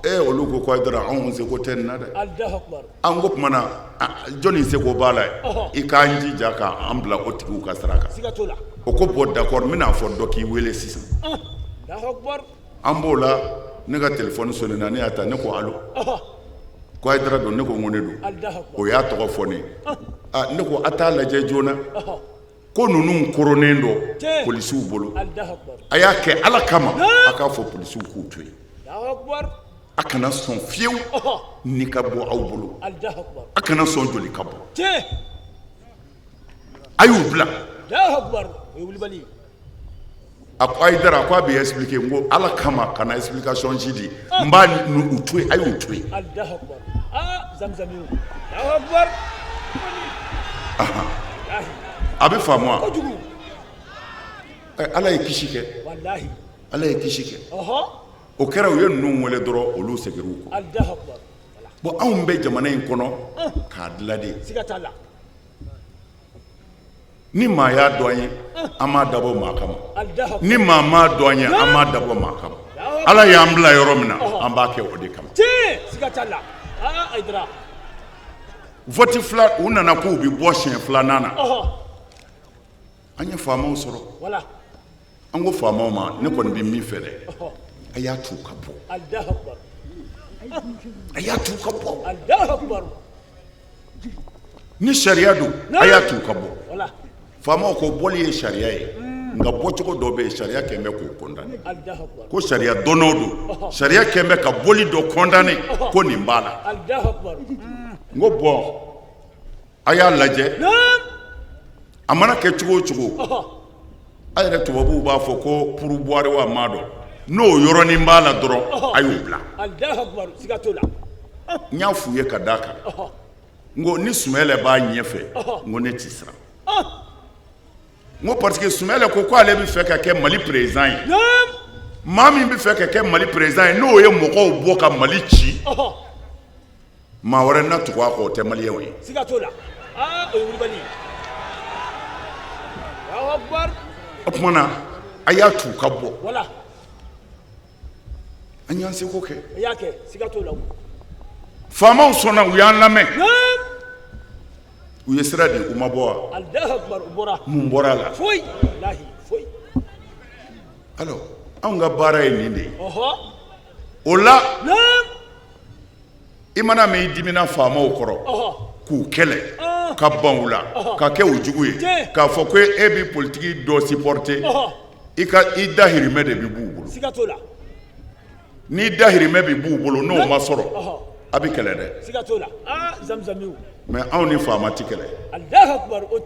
Ee, olu ko ko Hayidara, anw seko tɛ nin na dɛ. Alahu akubar. An ko tuma na jɔnni seko b'a la? I k'an jija k'an bila o tigiw ka sira kan. Siga t'o la. O ko bon, d'accord, n bɛna fɔ dɔ k'i wele sisan. Alahu akubar. An b'o la, ne ka téléphone sonnena, ne y'a ta, ne ko allo? Ko Hayidara don? Ne ko n ko ne don. Alahu akubar. O y'a tɔgɔ fɔ ne ye. Aa, ne ko a t'a lajɛ joona, ko ninnu koronnen don polisiw bolo. Alahu akubar. A y'a kɛ Ala kama, a k'a fɔ polisiw k'u to yen. Alahu akubar. A kana sɔn fiyewu ni ka bɔ aw bolo. Alahu akubar. A kana sɔn joli ka bɔ. A y'u bila. Alahu akubar, o ye wulibali ye. A ko Hayidara, ko a bɛ expliquer. N ko Ala kama, kana explication si di, n b'a u to yen, a y'u to yen. Alahu akubar. Aa, zamzamiw, Alahu akubar. A bɛ faamu wa? Kojugu. Ala ye kisi kɛ. Walahi. Ala ye kisi kɛ. O kɛra, u ye ninnu wele dɔrɔn, olu seginna u kɔ. Alahu akubar. Bon, anw bɛ jamana in kɔnɔ k'a dilan de. Siga t'a la. Ni maa y'a dɔn an ye, an m'a dabɔ maa kama. Alahu akubar. Ni maa m'a dɔn an ye, an m'a dabɔ maa kama. Ala y'an bila yɔrɔ min na, an b'a kɛ o de kama. Tiɲɛ, siga t'a la. Aa, Hayidara. Vote fila, u nana k'u bɛ bɔ siɲɛ filanan na. An ye faamaw sɔrɔ. An ko faamaw ma, ne kɔni bɛ min fɛ dɛ, a y'a t'u ka bɔ. Alahu akubar. A y'a t'u ka bɔ. Alahu akubar. Ni sariya don, a y'a t'u ka bɔ. Faamaw ko bɔli ye sariya ye, nka bɔcogo dɔ bɛ yen, sariya kɛn bɛ k'o condamner. Alahu akubar. Ko sariya dɔnnaw don, sariya kɛn bɛ ka bɔli dɔ condamner, ko nin b'a la. Alahu akubar. N ko bon, a y'a lajɛ, a mana kɛ cogo o cogo, a yɛrɛ tubabuw b'a fɔ ko pourboire wa maa dɔn, n'o yɔrɔnin b'a la dɔrɔn, a y'o bila. Alahu akubar, siga t'o la. N y'a f'u ye ka d'a kan, n ko ni Sumayɛlɛ b'a ɲɛfɛ, n ko ne ti siran. N ko parce que Sumayɛlɛ ko k'ale bɛ fɛ ka kɛ Mali président ye. Maa min bɛ fɛ ka kɛ Mali président ye, n'o ye mɔgɔw bɔ ka Mali ci, maa wɛrɛ na tugu a kɔ, o tɛ maliyɛnw ye. Siga t'o la. Aa, o ye wulibali ye. Alahu akubar. O tuma na, a y'a t'u ka bɔ. An y'an seko kɛ. A y'a kɛ, siga t'o la. Faamaw sɔnna, u y'an lamɛn. U ye sira di, u ma bɔ wa? Alahu akubar, u bɔra. Mun bɔra a la? Foyi, walahi, foyi. Alors anw ka baara ye nin de ye. O la, i mana mɛn i dimina faamaw kɔrɔ k'u kɛlɛ, ka ban u la, ka kɛ u jugu ye, k'a fɔ ko e bɛ politiki dɔ supporter, i ka i dahirimɛ de bɛ b'u bolo. Siga t'o la. N'i dahirimɛ bɛ b'u bolo, n'o ma sɔrɔ, a bɛ kɛlɛ dɛ. Siga t'o la. Aa, zamzamiw. Mais anw ni faama tɛ kɛlɛ.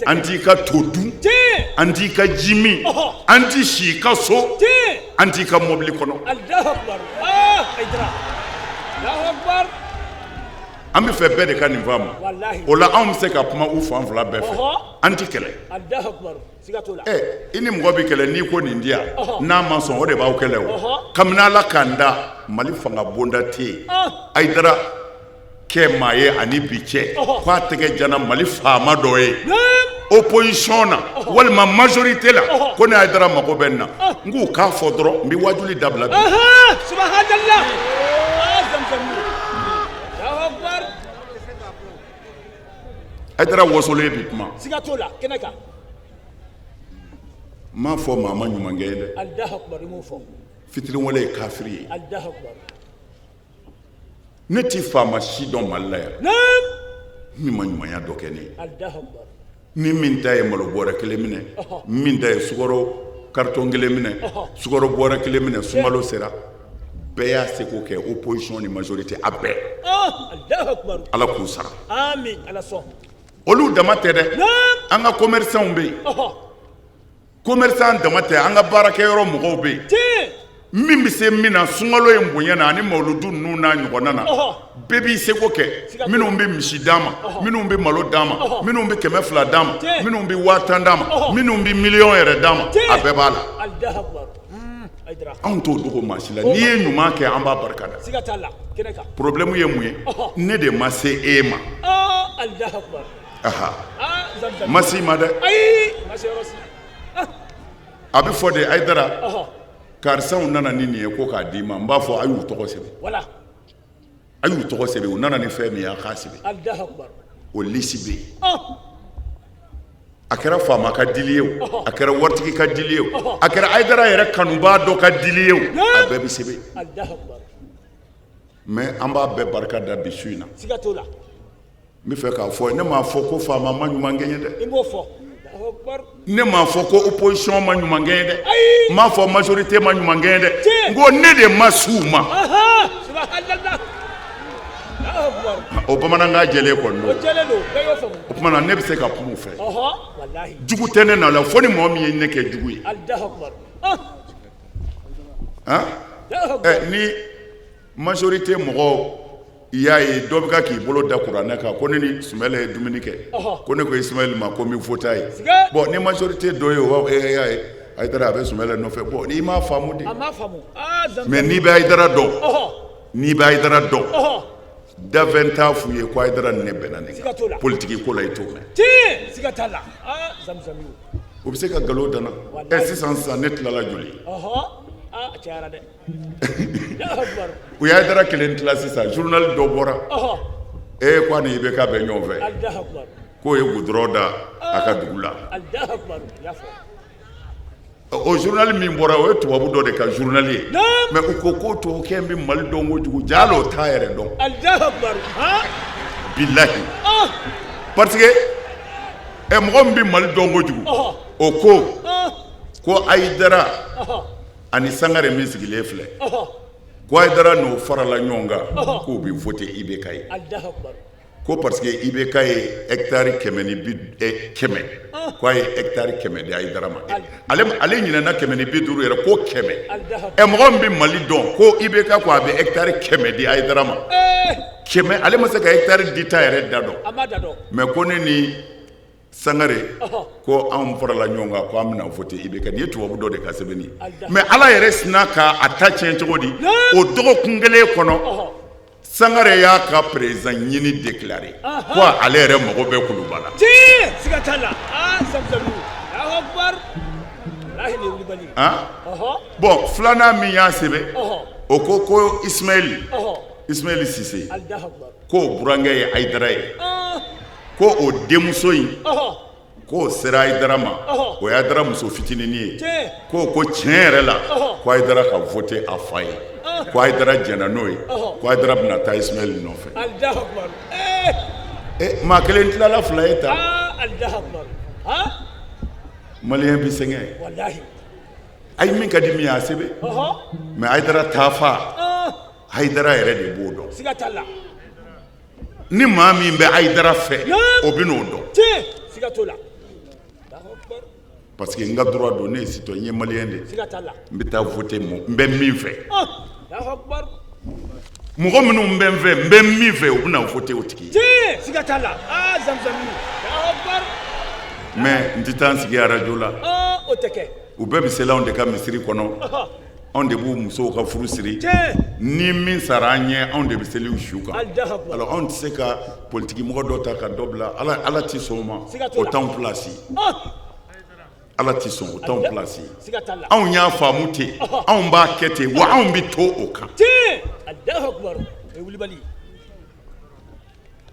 An t'i ka to dun, an t'i ka ji min, an t'i si i ka so, an t'i ka mobili kɔnɔ. An bɛ fɛ bɛɛ de ka nin faamu. O la anw bɛ se ka kuma u fan fila bɛɛ fɛ, an tɛ kɛlɛ. Ɛ i ni mɔgɔ bɛ kɛlɛ, n'i ko nin di yan, n'a ma sɔn, o de b'aw kɛlɛ. O kabini Ala k'an da, Mali fanga bonda tɛ yen Hayidara kɛ maa ye ani bi cɛ k'a tɛgɛ jana Mali faama dɔ ye opposition na walima majorité la ko ne Hayidara mago bɛ nin na. N k'u k'a fɔ dɔrɔn, n bɛ wajuli dabila bi. Subhanallah. Allahu akbar. Hayidara wasolen bi kuma. Siga t'o la, kɛnɛ kan. N m'a fɔ maa ma ɲuman kɛ ye dɛ. Allahu akbar, i m'o fɔ. Fitiriwale ye kafiri ye. Allahu akbar. Ne ti faama si dɔn Mali la yan min ma ɲumanya dɔ kɛ ne ye. Allahu akbar. Ni min ta ye malo bɔrɛ kelen minɛ, min ta ye sukaro carton kelen minɛ, sukaro bɔrɛ kelen minɛ, sunkalo sera, bɛɛ y'a seko kɛ, opposition ni majorité, a bɛɛ. Allahu akbar. Ala k'u sara. Amin, Ala sɔn. Olu dama tɛ dɛ, an ka commerçants bɛ yen. Commerçant dama tɛ, an ka baarakɛyɔrɔ mɔgɔw bɛ yen. Min bɛ se min na sunkalo in bonya na ani mawuludu ninnu n'a ɲɔgɔnna na, bɛɛ b'i seko kɛ. Minnu bɛ misi d'an ma, minnu bɛ malo d'an ma, minnu bɛ 200 d'an ma, minnu bɛ 10,000 d'an ma, minnu bɛ miliyɔn yɛrɛ d'an ma, a bɛɛ b'a la. Allahu akbar. Hayidara. Anw t'o dogo maa si la. N'i ye ɲuman kɛ, an b'a barika da. Siga t'a la, kɛnɛ kan. Problème ye mun ye? Ne de ma se e ma. Allahu akbar. Aha. Ah, Zamzam. Ma s'i ma dɛ. Ayi, ma se yɔrɔ si. A bɛ fɔ de Hayidara, karisaw nana ni nin ye ko k'a d'i ma. N b'a fɔ a y'u tɔgɔ sɛbɛn. Voilà. A y'u tɔgɔ sɛbɛn, u nana ni fɛn min ye, a k'a sɛbɛn. Allahu akbar. O liste bɛ yen. A kɛra faama ka dili ye o, a kɛra waritigi ka dili ye o, a kɛra Hayidara yɛrɛ kanubaa dɔ ka dili ye o, a bɛɛ bɛ sɛbɛn. Allahu akbar. Mais an b'a bɛɛ barika da bi su in na. Siga t'o la. N bɛ fɛ k'a fɔ, ne m'a fɔ ko faama ma ɲuman kɛ n ye dɛ. I m'o fɔ. Allahu akbar. Ne m'a fɔ ko opposition ma ɲuman kɛ n ye dɛ. Ayi. N m'a fɔ majorité ma ɲuman kɛ n ye dɛ. N ko ne de ma s'u ma. Subhanallah. Allahu akbar. O bamanankan jɛlen kɔni O don. jɛlen don, bɛɛ y'o faamu. O tuma na ne bɛ se ka kuma u fɛ. Walahi. Jugu tɛ ne na la fo ni mɔgɔ min ye ne kɛ jugu ye. Allahu akbar. Han? Allahu akbar. Ɛ ni majorité mɔgɔw y'a ye dɔ bɛ ka k'i bolo da kuranɛ kan ko ne ni Sumayila ye dumuni kɛ, ko ne ko Ismayɛli ma ko n bɛ voter a ye. Bon, ni majorité dɔ ye o b'a fɔ e y'a ye Hayidara a bɛ Sumayila nɔfɛ. Bon, i m'a faamu de. A m'a faamu. Ah, Zamzam. Mais n'i bɛ Hayidara dɔn, n'i bɛ Hayidara dɔn, dafɛn t'a f'u ye ko Hayidara ni ne bɛnna nin Siga t'o la. kan politiki ko la, i t'o mɛn. Tiɲɛ, siga t'a la. Ah, Zamzam yo. U bɛ se ka nkalon da n na. Ɛ sisan sisan ne tilala joli ye? Ah, a cayara dɛ. Allahu akbar. U ye Hayidara kelen tila sisan, journal dɔ bɔra. Ee ko a ni IBK bɛ ɲɔgɔn fɛ. Allahu akbar. K'o ye goudron da a ka dugu la. Allahu akbar. I y'a fɔ. O journal min bɔra, o ye tubabu dɔ de ka journal ye. Mais u ko k'o tubabukɛ in bɛ Mali dɔn kojugu, jaa hali o t'a yɛrɛ dɔn. Allahu akbar. Han? Bilahi. Parce que ɛ mɔgɔ min bɛ Mali dɔn kojugu, o ko ko Hayidara ani Sangare min sigilen filɛ, ko Hayidara n'o farala ɲɔgɔn kan k'u bɛ voter IBK ye. Allahu akbar. Ko parce que IBK ye hectare kɛmɛ ni bi kɛmɛ, k'a ye hectare 100 di Hayidara ma. Ale ɲinɛna 150 yɛrɛ, ko 100. Ɛ mɔgɔ min bɛ Mali dɔn ko IBK ko a bɛ hectare 100 di Hayidara ma. 100, ale ma se ka hectare di ta yɛrɛ da dɔn. A ma da dɔn. Mais ko ne ni Sangare ko anw farala ɲɔgɔn kan ko an bɛna voter IBK. Nin ye tubabu dɔ de ka sɛbɛnni ye. Mais Ala yɛrɛ sinna k'a ta tiɲɛ cogo di? O dɔgɔkun kelen kɔnɔ, Sangare y'a ka président ɲini déclaré ko ale yɛrɛ mago bɛ Kuluba la. Tiɲɛ, siga t'a la. Ah, Zamzam yo. Allahu akbar. Walahi nin ye wulibali ye. Han? Bon, filanan min y'a sɛbɛn, o ko ko Ismayɛli, Ismayɛli Sise, Allahu akbar. k'o burankɛ ye Hayidara ye. Ko o denmuso in, k'o sera Hayidara ma, o ye Hayidara muso fitinin ye. K'o ko tiɲɛ yɛrɛ la, ko Hayidara ka voter a fa ye, ko Hayidara jɛnna n'o ye, ko Hayidara bɛna taa Ismayɛli nɔfɛ. Allahu akbar. Ɛ maa kelen tilala fila ye tan. Allahu akbar. Han? Maliyɛn bɛ sɛgɛn. Walahi. Ayi, min ka di min ye a sɛbɛn. Mais Hayidara taa fa, Hayidara yɛrɛ de b'o dɔn. Siga t'a la. Ni maa min bɛ Hayidara fɛ, o bɛ n'o dɔn. Tiɲɛ, siga t'o la. Parce que n ka droit don, ne ye citoyen, n ye malien de ye. Siga t'a la. N bɛ taa voter mɔ n bɛ min fɛ. Allahu akbar. Mɔgɔ minnu bɛ n fɛ, n bɛ min fɛ, u bɛna voter o tigi ye. Tiɲɛ, siga t'a la. Aa, Zamzami, Allahu akbar. Mais n tɛ taa n sigi arajo la. Aa, o tɛ kɛ. U bɛɛ bɛ seli anw de ka misiri kɔnɔ, anw de b'u musow ka furu siri. Ni min sara an ɲɛ, anw de bɛ seli u su kan. Allahu akbar. Alors anw tɛ se ka politiki mɔgɔ dɔ ta ka dɔ bila. Ala, Ala tɛ sɔn o ma. Siga t'o O la. t'anw place ye. Ala tɛ sɔn, o t'anw place ye. Siga t'a la. Anw y'a faamu ten, anw b'a kɛ ten, wa anw bɛ to o kan. Tiɲɛ, Allahu akbar, o ye wulibali ye.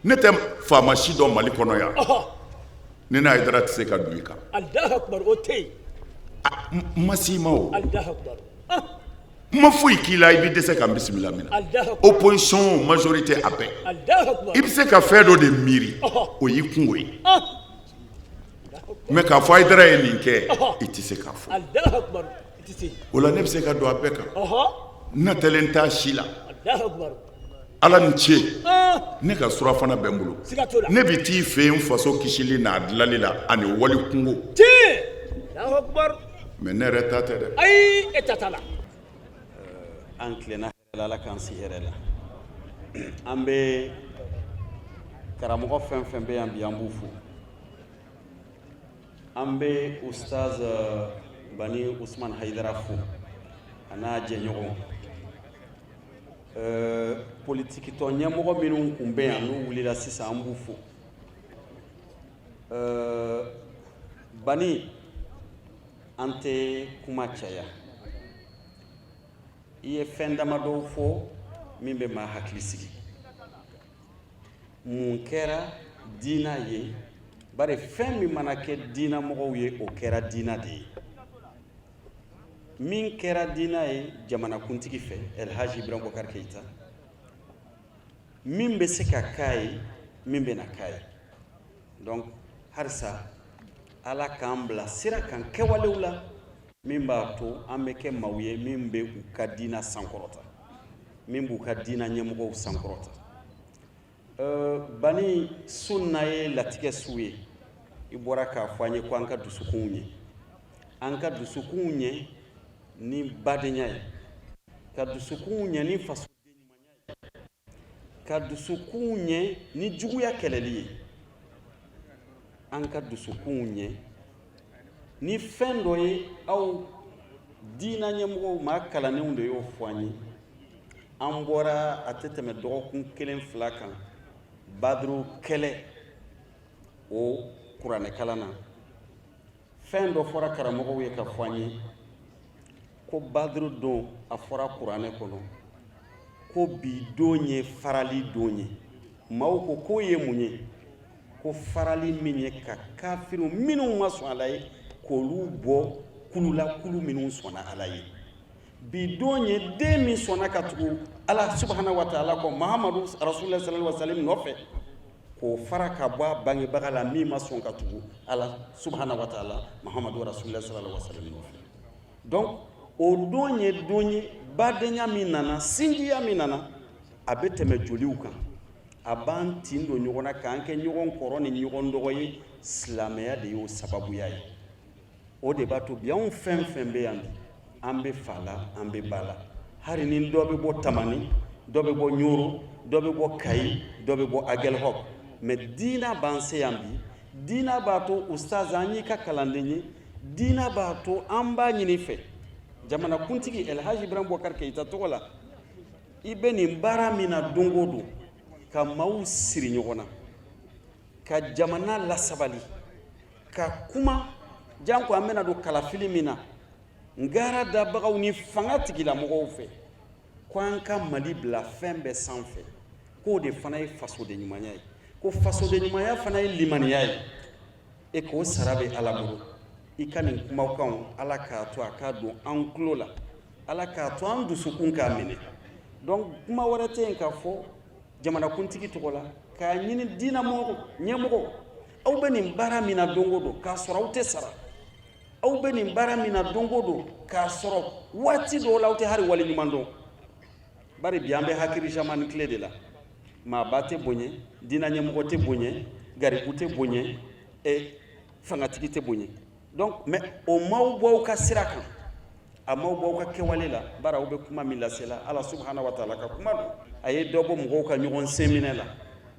Ne tɛ faama si dɔn Mali kɔnɔ yan ni ne Hayidara tɛ se ka don i kan. Allahu akbar, o tɛ yen. N ma s'i ma o. Allahu akbar. N ma foyi k'i la, i bɛ dɛsɛ ka n bisimila min na. Allahu akbar. Opposition o, majorité, a bɛɛ. Allahu akbar. I bɛ se ka fɛn dɔ de miiri, o y'i kungo ye. Mais k'a fɔ Hayidara ye nin kɛ, i tɛ se k'a fɔ. Allahu akbar, i tɛ se. O la ne bɛ se ka don a bɛɛ kan. N natalen t'a si la. Allahu akbar. Ala ni ce. Ne ka surafana bɛ n bolo. Siga t'o la. Ne bɛ t'i fɛ yen n faso kisili n'a dilanli la ani wali kungo. Tiɲɛ, Allahu akbar. Mais ne yɛrɛ ta tɛ dɛ. Ayi, e ta t'a la. An tilenna hɛrɛ la, Ala k'an si hɛrɛ la. An bɛ karamɔgɔ fɛn fɛn bɛ yan bi, an b'u fo. An bɛ Ustaz Bani Usman Hayidara fo, a n'a jɛɲɔgɔn. Politikitɔn ɲɛmɔgɔ minnu tun bɛ yan, n'u wulila sisan, an b'u fo. Bani, an tɛ kuma caya. I ye fɛn damadɔw fɔ min bɛ maa hakili sigi. Mun kɛra diina ye? Bari fɛn min mana kɛ diina mɔgɔw ye, o kɛra diina de ye. Min kɛra diina ye jamanakuntigi fɛ, Elhaji Ibrahim Boubacar Keïta, min bɛ se ka k'a ye, min bɛ na k'a ye. Donc halisa Ala k'an bila sira kan kɛwalew la min b'a to an bɛ kɛ maaw ye min bɛ u ka diina sankɔrɔta, min b'u ka diina ɲɛmɔgɔw sankɔrɔta. Bani, sunna ye latigɛ su ye. I bɔra k'a fɔ an ye ko an ka dusukunw ɲɛ, an ka dusukunw ɲɛ ni badenya ye, ka dusukunw ɲɛ ni fasoden ɲumanya ye, ka dusukunw ɲɛ ni juguya kɛlɛli ye, an ka dusukunw ɲɛ ni fɛn dɔ ye. Aw diina ɲɛmɔgɔw, maa kalannenw de y'o fɔ an ye. An bɔra, a tɛ tɛmɛ dɔgɔkun kelen fila kan, Baduru kɛlɛ o kuranɛkalan na, fɛn dɔ fɔra karamɔgɔw ye ka fɔ an ye ko Baduru don, a fɔra kuranɛ kɔnɔ ko bi don ye farali don ye. Maaw ko k'o ye mun ye? Ko farali min ye ka kafiriw minnu ma sɔn Ala ye, k'olu bɔ kulu la, kulu minnu sɔnna Ala ye. Bi don ye den min sɔnna ka tugu Ala subahana wa taala kɔ, Mahamadu rasulillah sallallahu alaihi wasallam nɔfɛ, k'o fara ka bɔ a bangebaga la min ma sɔn ka tugu Ala subahana wa taala, Mahamadu rasulillah sallallahu alaihi wasallam nɔfɛ. Donc o don ye don ye, badenya min nana, sinjiya min nana, a bɛ tɛmɛ joliw kan, a b'an tin don ɲɔgɔn na k'an kɛ ɲɔgɔn kɔrɔ ni ɲɔgɔn dɔgɔ ye. Silamɛya de y'o sababuya ye. O de b'a to bi anw fɛn fɛn bɛ yan bi, an bɛ fa la, an bɛ ba la. Hali ni dɔ bɛ bɔ Tamani, dɔ bɛ bɔ Ɲoro, dɔ bɛ bɔ Kayi, dɔ bɛ bɔ Aguelhok, mais diina b'an se yan bi. Diina b'a to, ustaz, an y'i ka kalanden ye. Diina b'a to an b'a ɲini fɛ, jamanakuntigi Elhaji Ibrahim Boubacar Keïta tɔgɔ la, i bɛ nin baara min na don o don, ka maaw siri ɲɔgɔn na, ka jamana lasabali, ka kuma janko an bɛna don kalafili min na, n gara dabagaw ni fanga tigilamɔgɔw fɛ ko an ka Mali bila fɛn bɛɛ sanfɛ, k'o de fana ye fasoden ɲumanya ye, ko fasoden ɲumanya fana ye limaniya ye, e k'o sara bɛ Ala bolo. I ka nin kumakanw, Ala k'a to a k'a don an tulo la, Ala k'a to an dusukun k'a minɛ. Donc kuma wɛrɛ tɛ yen k'a fɔ jamanakuntigi tɔgɔ la, k'a ɲini diinamɔgɔ ɲɛmɔgɔ, aw bɛ nin baara min na don o don k'a sɔrɔ aw tɛ sara, aw bɛ nin baara min na don o don k'a sɔrɔ waati dɔw la aw tɛ hali wale ɲuman dɔn. Bari bi an bɛ hakili jamani tile de la. Maaba tɛ bonya, diinɛ ɲɛmɔgɔ tɛ bonya, garibu tɛ bonya, fangatigi tɛ bonya. Donc mais o m'aw bɔ aw ka sira kan, a m'aw bɔ aw ka kɛwale la, bari aw bɛ kuma min lasela, Ala subahana wa taala ka kuma don. A ye dɔ bɔ mɔgɔw ka ɲɔgɔn sen minɛ la,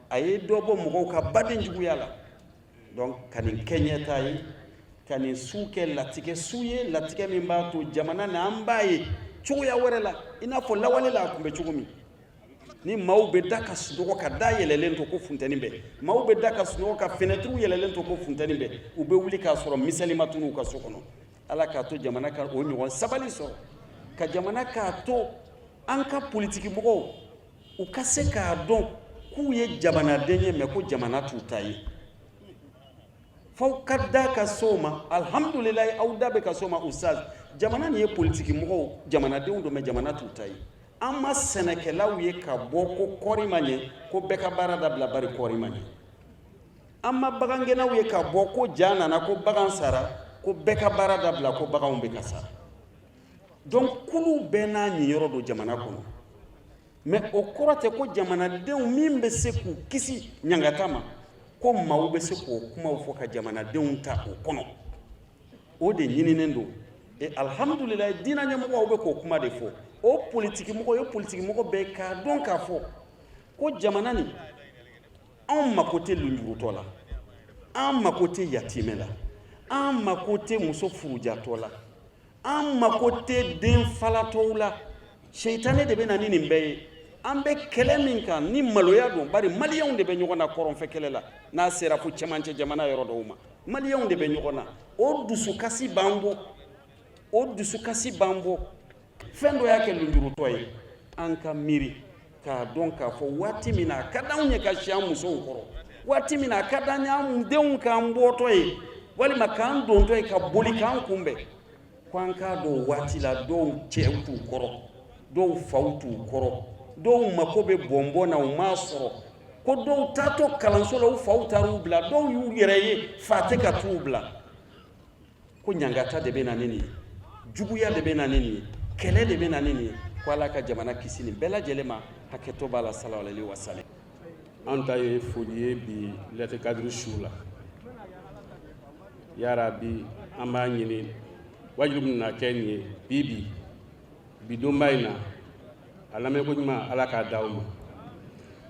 a ye dɔ bɔ mɔgɔw ka baden juguya la. Donc ka nin kɛ ɲɛtaa ye, ka nin su kɛ latigɛ su ye, latigɛ min b'a to jamana na an b'a ye cogoya wɛrɛ la, i n'a fɔ lawale la a tun bɛ cogo min. Ni maaw bɛ da ka sunɔgɔ ka da yɛlɛlen to ko funteni bɛ, maaw bɛ da ka sunɔgɔ ka fenɛtiriw yɛlɛlen to ko funteni bɛ, u bɛ wuli k'a sɔrɔ miseli ma tunu u ka so kɔnɔ. Ala k'a to jamana ka o ɲɔgɔn sabali sɔrɔ, ka jamana k'a to an ka politiki mɔgɔw u ka se k'a dɔn k'u ye jamanaden ye, mais ko jamana t'u ta ye. F'aw ka da ka s'o ma. Alhamdulilayi, aw da bɛ ka s'o ma. Ustaz, jamana nin ye politiki mɔgɔw jamanadenw don, mais jamana t'u ta ye. An ma sɛnɛkɛlaw ye ka bɔ ko kɔɔri ma ɲɛ, ko bɛɛ ka baara dabila bari kɔɔri ma ɲɛ. An ma bagangɛnnaw ye ka bɔ ko ja nana ko bagan sara, ko bɛɛ ka baara dabila ko baganw bɛ ka sa. Donc kulu bɛɛ n'a ɲiyɔrɔ don jamana kɔnɔ, mais o kɔrɔ tɛ ko jamanadenw min bɛ se k'u kisi ɲangata ma, ko maaw bɛ se k'o kumaw fɔ ka jamanadenw ta o kɔnɔ. O de ɲininen don. Et alhamdulilayi, diinɛ ɲɛmɔgɔw bɛ k'o kuma de fɔ. O politiki mɔgɔ ye politiki mɔgɔ bɛɛ k'a dɔn k'a fɔ ko jamana nin, anw mako tɛ lunjurutɔ la, an mako tɛ yatimɛ la, an mako tɛ muso furujatɔ la, an mako tɛ den falatɔw la. Seitanɛ de bɛ na ni nin bɛɛ ye. An bɛ kɛlɛ min kan ni maloya don, bari maliyɛnw de bɛ ɲɔgɔn na kɔrɔnfɛ kɛlɛ la. N'a sera fo cɛmancɛ jamana yɔrɔ dɔw ma, maliyɛnw de bɛ ɲɔgɔn na. O dusukasi b'an bɔ, o dusukasi b'an bɔ. Fɛn dɔ y'a kɛ lunjurutɔ ye. An ka miiri k'a dɔn k'a fɔ waati min na a ka d'anw ye ka si an musow kɔrɔ, waati min na a ka d'an ye an denw k'an bɔtɔ ye walima k'an dontɔ ye ka boli k'an kunbɛn, ko an k'a dɔn waati la dɔw cɛw t'u kɔrɔ, dɔw faw t'u kɔrɔ, dɔw mako bɛ bɔnbɔn na u m'a sɔrɔ, ko dɔw taatɔ kalanso la u faw taar'u bila, dɔw y'u yɛrɛ ye fa tɛ ka t'u bila. Ko ɲangata de bɛ na ni nin ye, juguya de bɛ na ni nin ye, kɛlɛ de bɛ na ni nin ye. Ko Ala ka jamana kisi nin bɛɛ lajɛlen ma. Hakɛto b'a la. Salamu alaihi wa salam. An ta ye foli ye bi lɛti kadiri su la. Yarabi, an b'a ɲini wajibi min na kɛ nin ye bi bi bi donba in na, a lamɛnko ɲuman Ala k'a d'aw ma.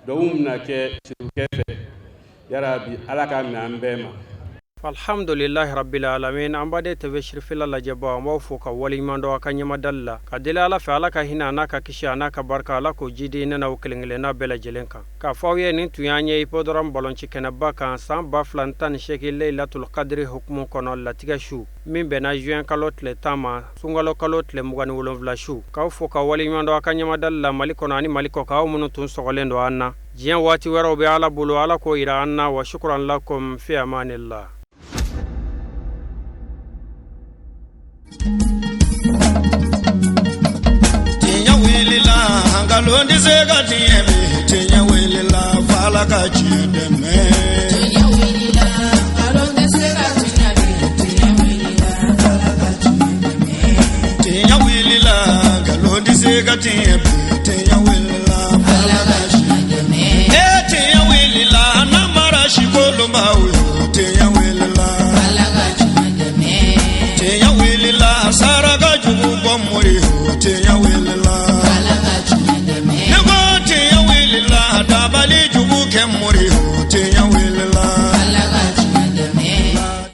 Duwawu min na kɛ sirikɛ fɛ, yarabi, Ala k'a minɛ an bɛɛ ma. Alhamdulilahi rabbil alamin. An baden TV sirifila lajɛbaw, an b'aw fo ka waleɲuman dɔn a ka ɲɛmadali la, ka deli Ala fɛ, Ala ka hinɛ a n'a ka kisi a n'a ka barika, Ala k'o jidi ne n'aw kelen kelenna bɛɛ lajɛlen kan. K'a fɔ aw ye, nin tun y'an ye hippodrome balonci kɛnɛba kan san 2018 Laylatul Qadri hukumu kɔnɔ, latigɛ su min bɛnna juin kalo tile 10 ma, sunkalo kalo tile 27 su. K'aw fo ka waleɲuman dɔn a ka ɲɛmadali la Mali kɔnɔ ani Mali kɔkan, aw minnu tun sɔgɔlen don an na. Diɲɛ waati wɛrɛw bɛ Ala bolo, Ala k'o yira an na. Wa shukran lakum, fi amanillah. Tiɲɛ wulila, nkalon tɛ se ka tiɲɛ bi. Tiɲɛ wulila, f'Ala ka tiɲɛ dɛmɛ. Tiɲɛ wulila, nkalon tɛ se ka tiɲɛ bi. Tiɲɛ wulila, Ala ka tiɲɛ dɛmɛ. Tiɲɛ wulila, nkalon tɛ se ka tiɲɛ.